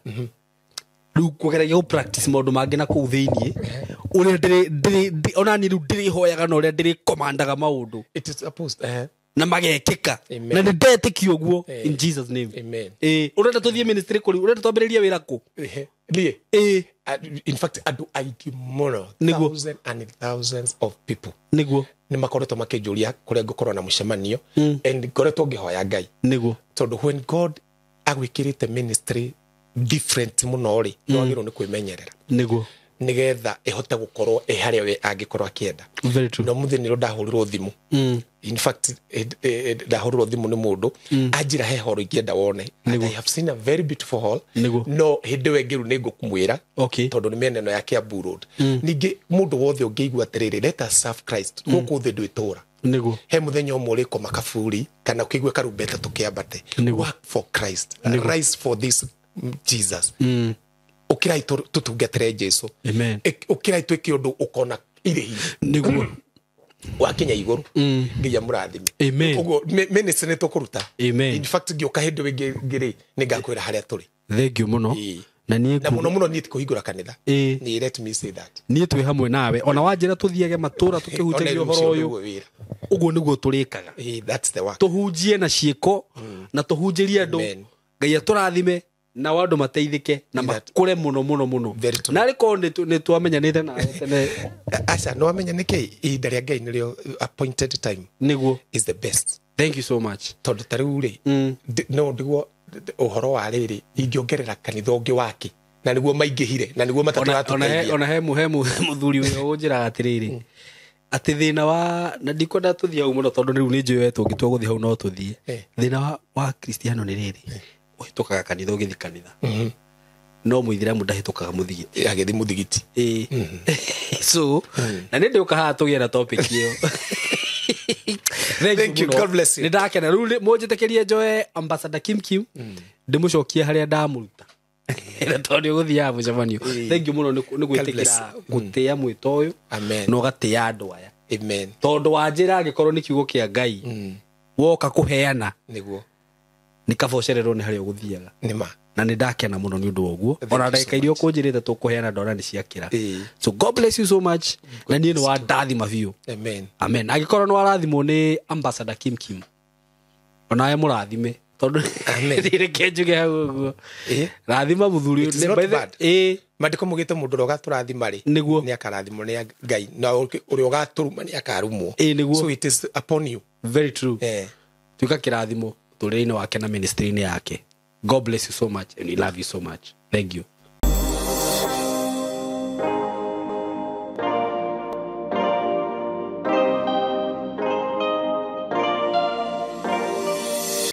rĩu kũgeragia gũ practice maũndũ mangĩ na kũu thĩiniĩ, ũrĩa ndĩrĩ ona niĩ rĩu ndĩrĩhoyaga na ũrĩa ndĩrĩkomandaga maũndũ. It is supposed na magekĩka. Na nĩ ndetĩkia ũguo in Jesus name. Amen. Ũrenda tũthiĩ ministry kũrĩ, ũrenda twambĩrĩrie wĩra kũ? Niĩ. In fact andũ aingĩ mũno, thousands and thousands of people nĩguo nĩ makoretwo makĩnjũria kũrĩa ngũkorwo na mũcemanio, and ngoretwo ngĩhoya Ngai nĩguo, tondũ when God agwĩkĩrĩte ministry different mũno rĩ, nĩ wagĩrĩirwo nĩ kwĩmenyerera nĩguo nĩgetha ĩhote gũkorwo ĩ harĩa we angĩkorwo akĩenda. Very true. No mũthĩ nĩrĩo ndahũrirwo thimũ. In fact ndahũrirwo thimũ nĩ mũndũ anjĩra he hall ingĩenda wone. And I have seen a very beautiful hall. No hĩndĩ ĩyo ĩngĩ rĩu nĩ ngũkũmwĩra, tondũ nĩ mĩena ĩno ya Kiambu Road. Ningĩ mũndũ wothe ũngĩigua atĩrĩrĩ, let us serve Christ, gũkũ thĩ ndwĩtũra. Nĩguo he mũthenya ũmwe ũrĩkoma kaburi kana ũkĩigue karumbeta tũkĩambate. Work for Christ. Rise for this Jesus. Ũkĩrai tũtungatĩre Jesu. Amen. Ũkĩrai twĩke ũndũ ũkona irĩhi. Nĩguo wakinya igũrũ nginya mũrathime. Amen. Ũguo ministry nĩ tũkũruta. Amen. In fact ngĩũka hĩndĩ ĩngĩ rĩ, nĩ ngakwĩra harĩa tũrĩ. Thank you mũno. Na niĩ na mũno mũno niĩ ti kũhingũra kanitha. Ni let me say that. Niĩ twĩ hamwe nawe. Ona wanjĩra tũthiage matũra tũkĩhunjagia ũhoro ũyũ. Ũguo nĩguo tũrĩkaga. That's the work. Tũhunjie na ciĩko na tũhunjĩrie andũ. Ngai atũrathime na andũ mateithĩke na makũre mũno mũno mũno. Na rĩkorwo nĩ twamenyanĩte nawe tene. Aca, nĩ wamenya nĩkĩ ihinda rĩa Ngai nĩrĩo appointed time. Nĩguo is the best. Thank you so much. Tondũ ta rĩu rĩ, no ndiguo ũhoro wa rĩrĩ ingĩongerera kanitha ũngĩ wake na nĩguo maingĩhire na nĩguo matatũratũteithia. Ona he mũthuri ũyũ ũnjĩraga atĩrĩrĩ, atĩ thĩna wa na ndikwenda tũthiĩ hau mũno tondũ rĩu nĩ njũĩ we tũngĩtua gũthiĩ hau no tũthiĩ. Thĩna wa Kristiano nĩ rĩrĩ, ũhĩtũkaga kanitha ũgĩthiĩ kanitha, no mũithĩramu ndahĩtũkaga mũthigiti, agĩthiĩ mũthigiti. So na nĩ ndĩũka haha tũgĩe na topic ĩyo. Thank you. God bless you. Nĩ ndakena. Rĩu mũnjĩtĩkĩrie njoe Ambassador Kim Kim ndĩmũcokie harĩa ndamũruta. Na tondũ nĩ ũgũthiaga mũcemanio. Ĩĩ. Thank you mũno nĩ God bless. gwĩtĩkĩra gũtĩa mwĩto ũyũ Amen. na ũgatĩa andũ aya. Amen. Tondũ wanjĩra angĩkorwo nĩ kiugo kĩa Ngai woka kũheana, Nĩguo. nĩ kaba ũcererwo nĩ harĩa ũgũthiaga. Nĩ ma. Na nĩ ndakena mũno nĩ ũndũ wa ũguo. Thank Ona you so ndagĩka iria much. ũkũnjĩrĩte tũkũheana ndona nĩ ciakĩra. Ĩĩ. So God bless you so much, na niĩ nĩ wandathima biũ. Amen. Amen. Angĩkorwo nĩ warathimwo nĩ Ambassador Kim Kim, onawe mũrathime tondũ Amen. reke njuge hau ũguo. Ĩĩ. Rathima mũthuri. It is not By the- bad. Ĩĩ. Mandĩko mugĩte mũndũ ũrĩa ũgatũrathima rĩ, Nĩguo. nĩ akarathimwo nĩ Ngai, na ũrĩa ũgatũruma nĩ akarumwo. Ĩĩ, nĩguo. So it is upon you. Very true. Eh. Tuĩka kĩrathimo mũtũrĩre-inĩ wake na ministry-inĩ yake. God bless you so much and we love you so much. Thank you.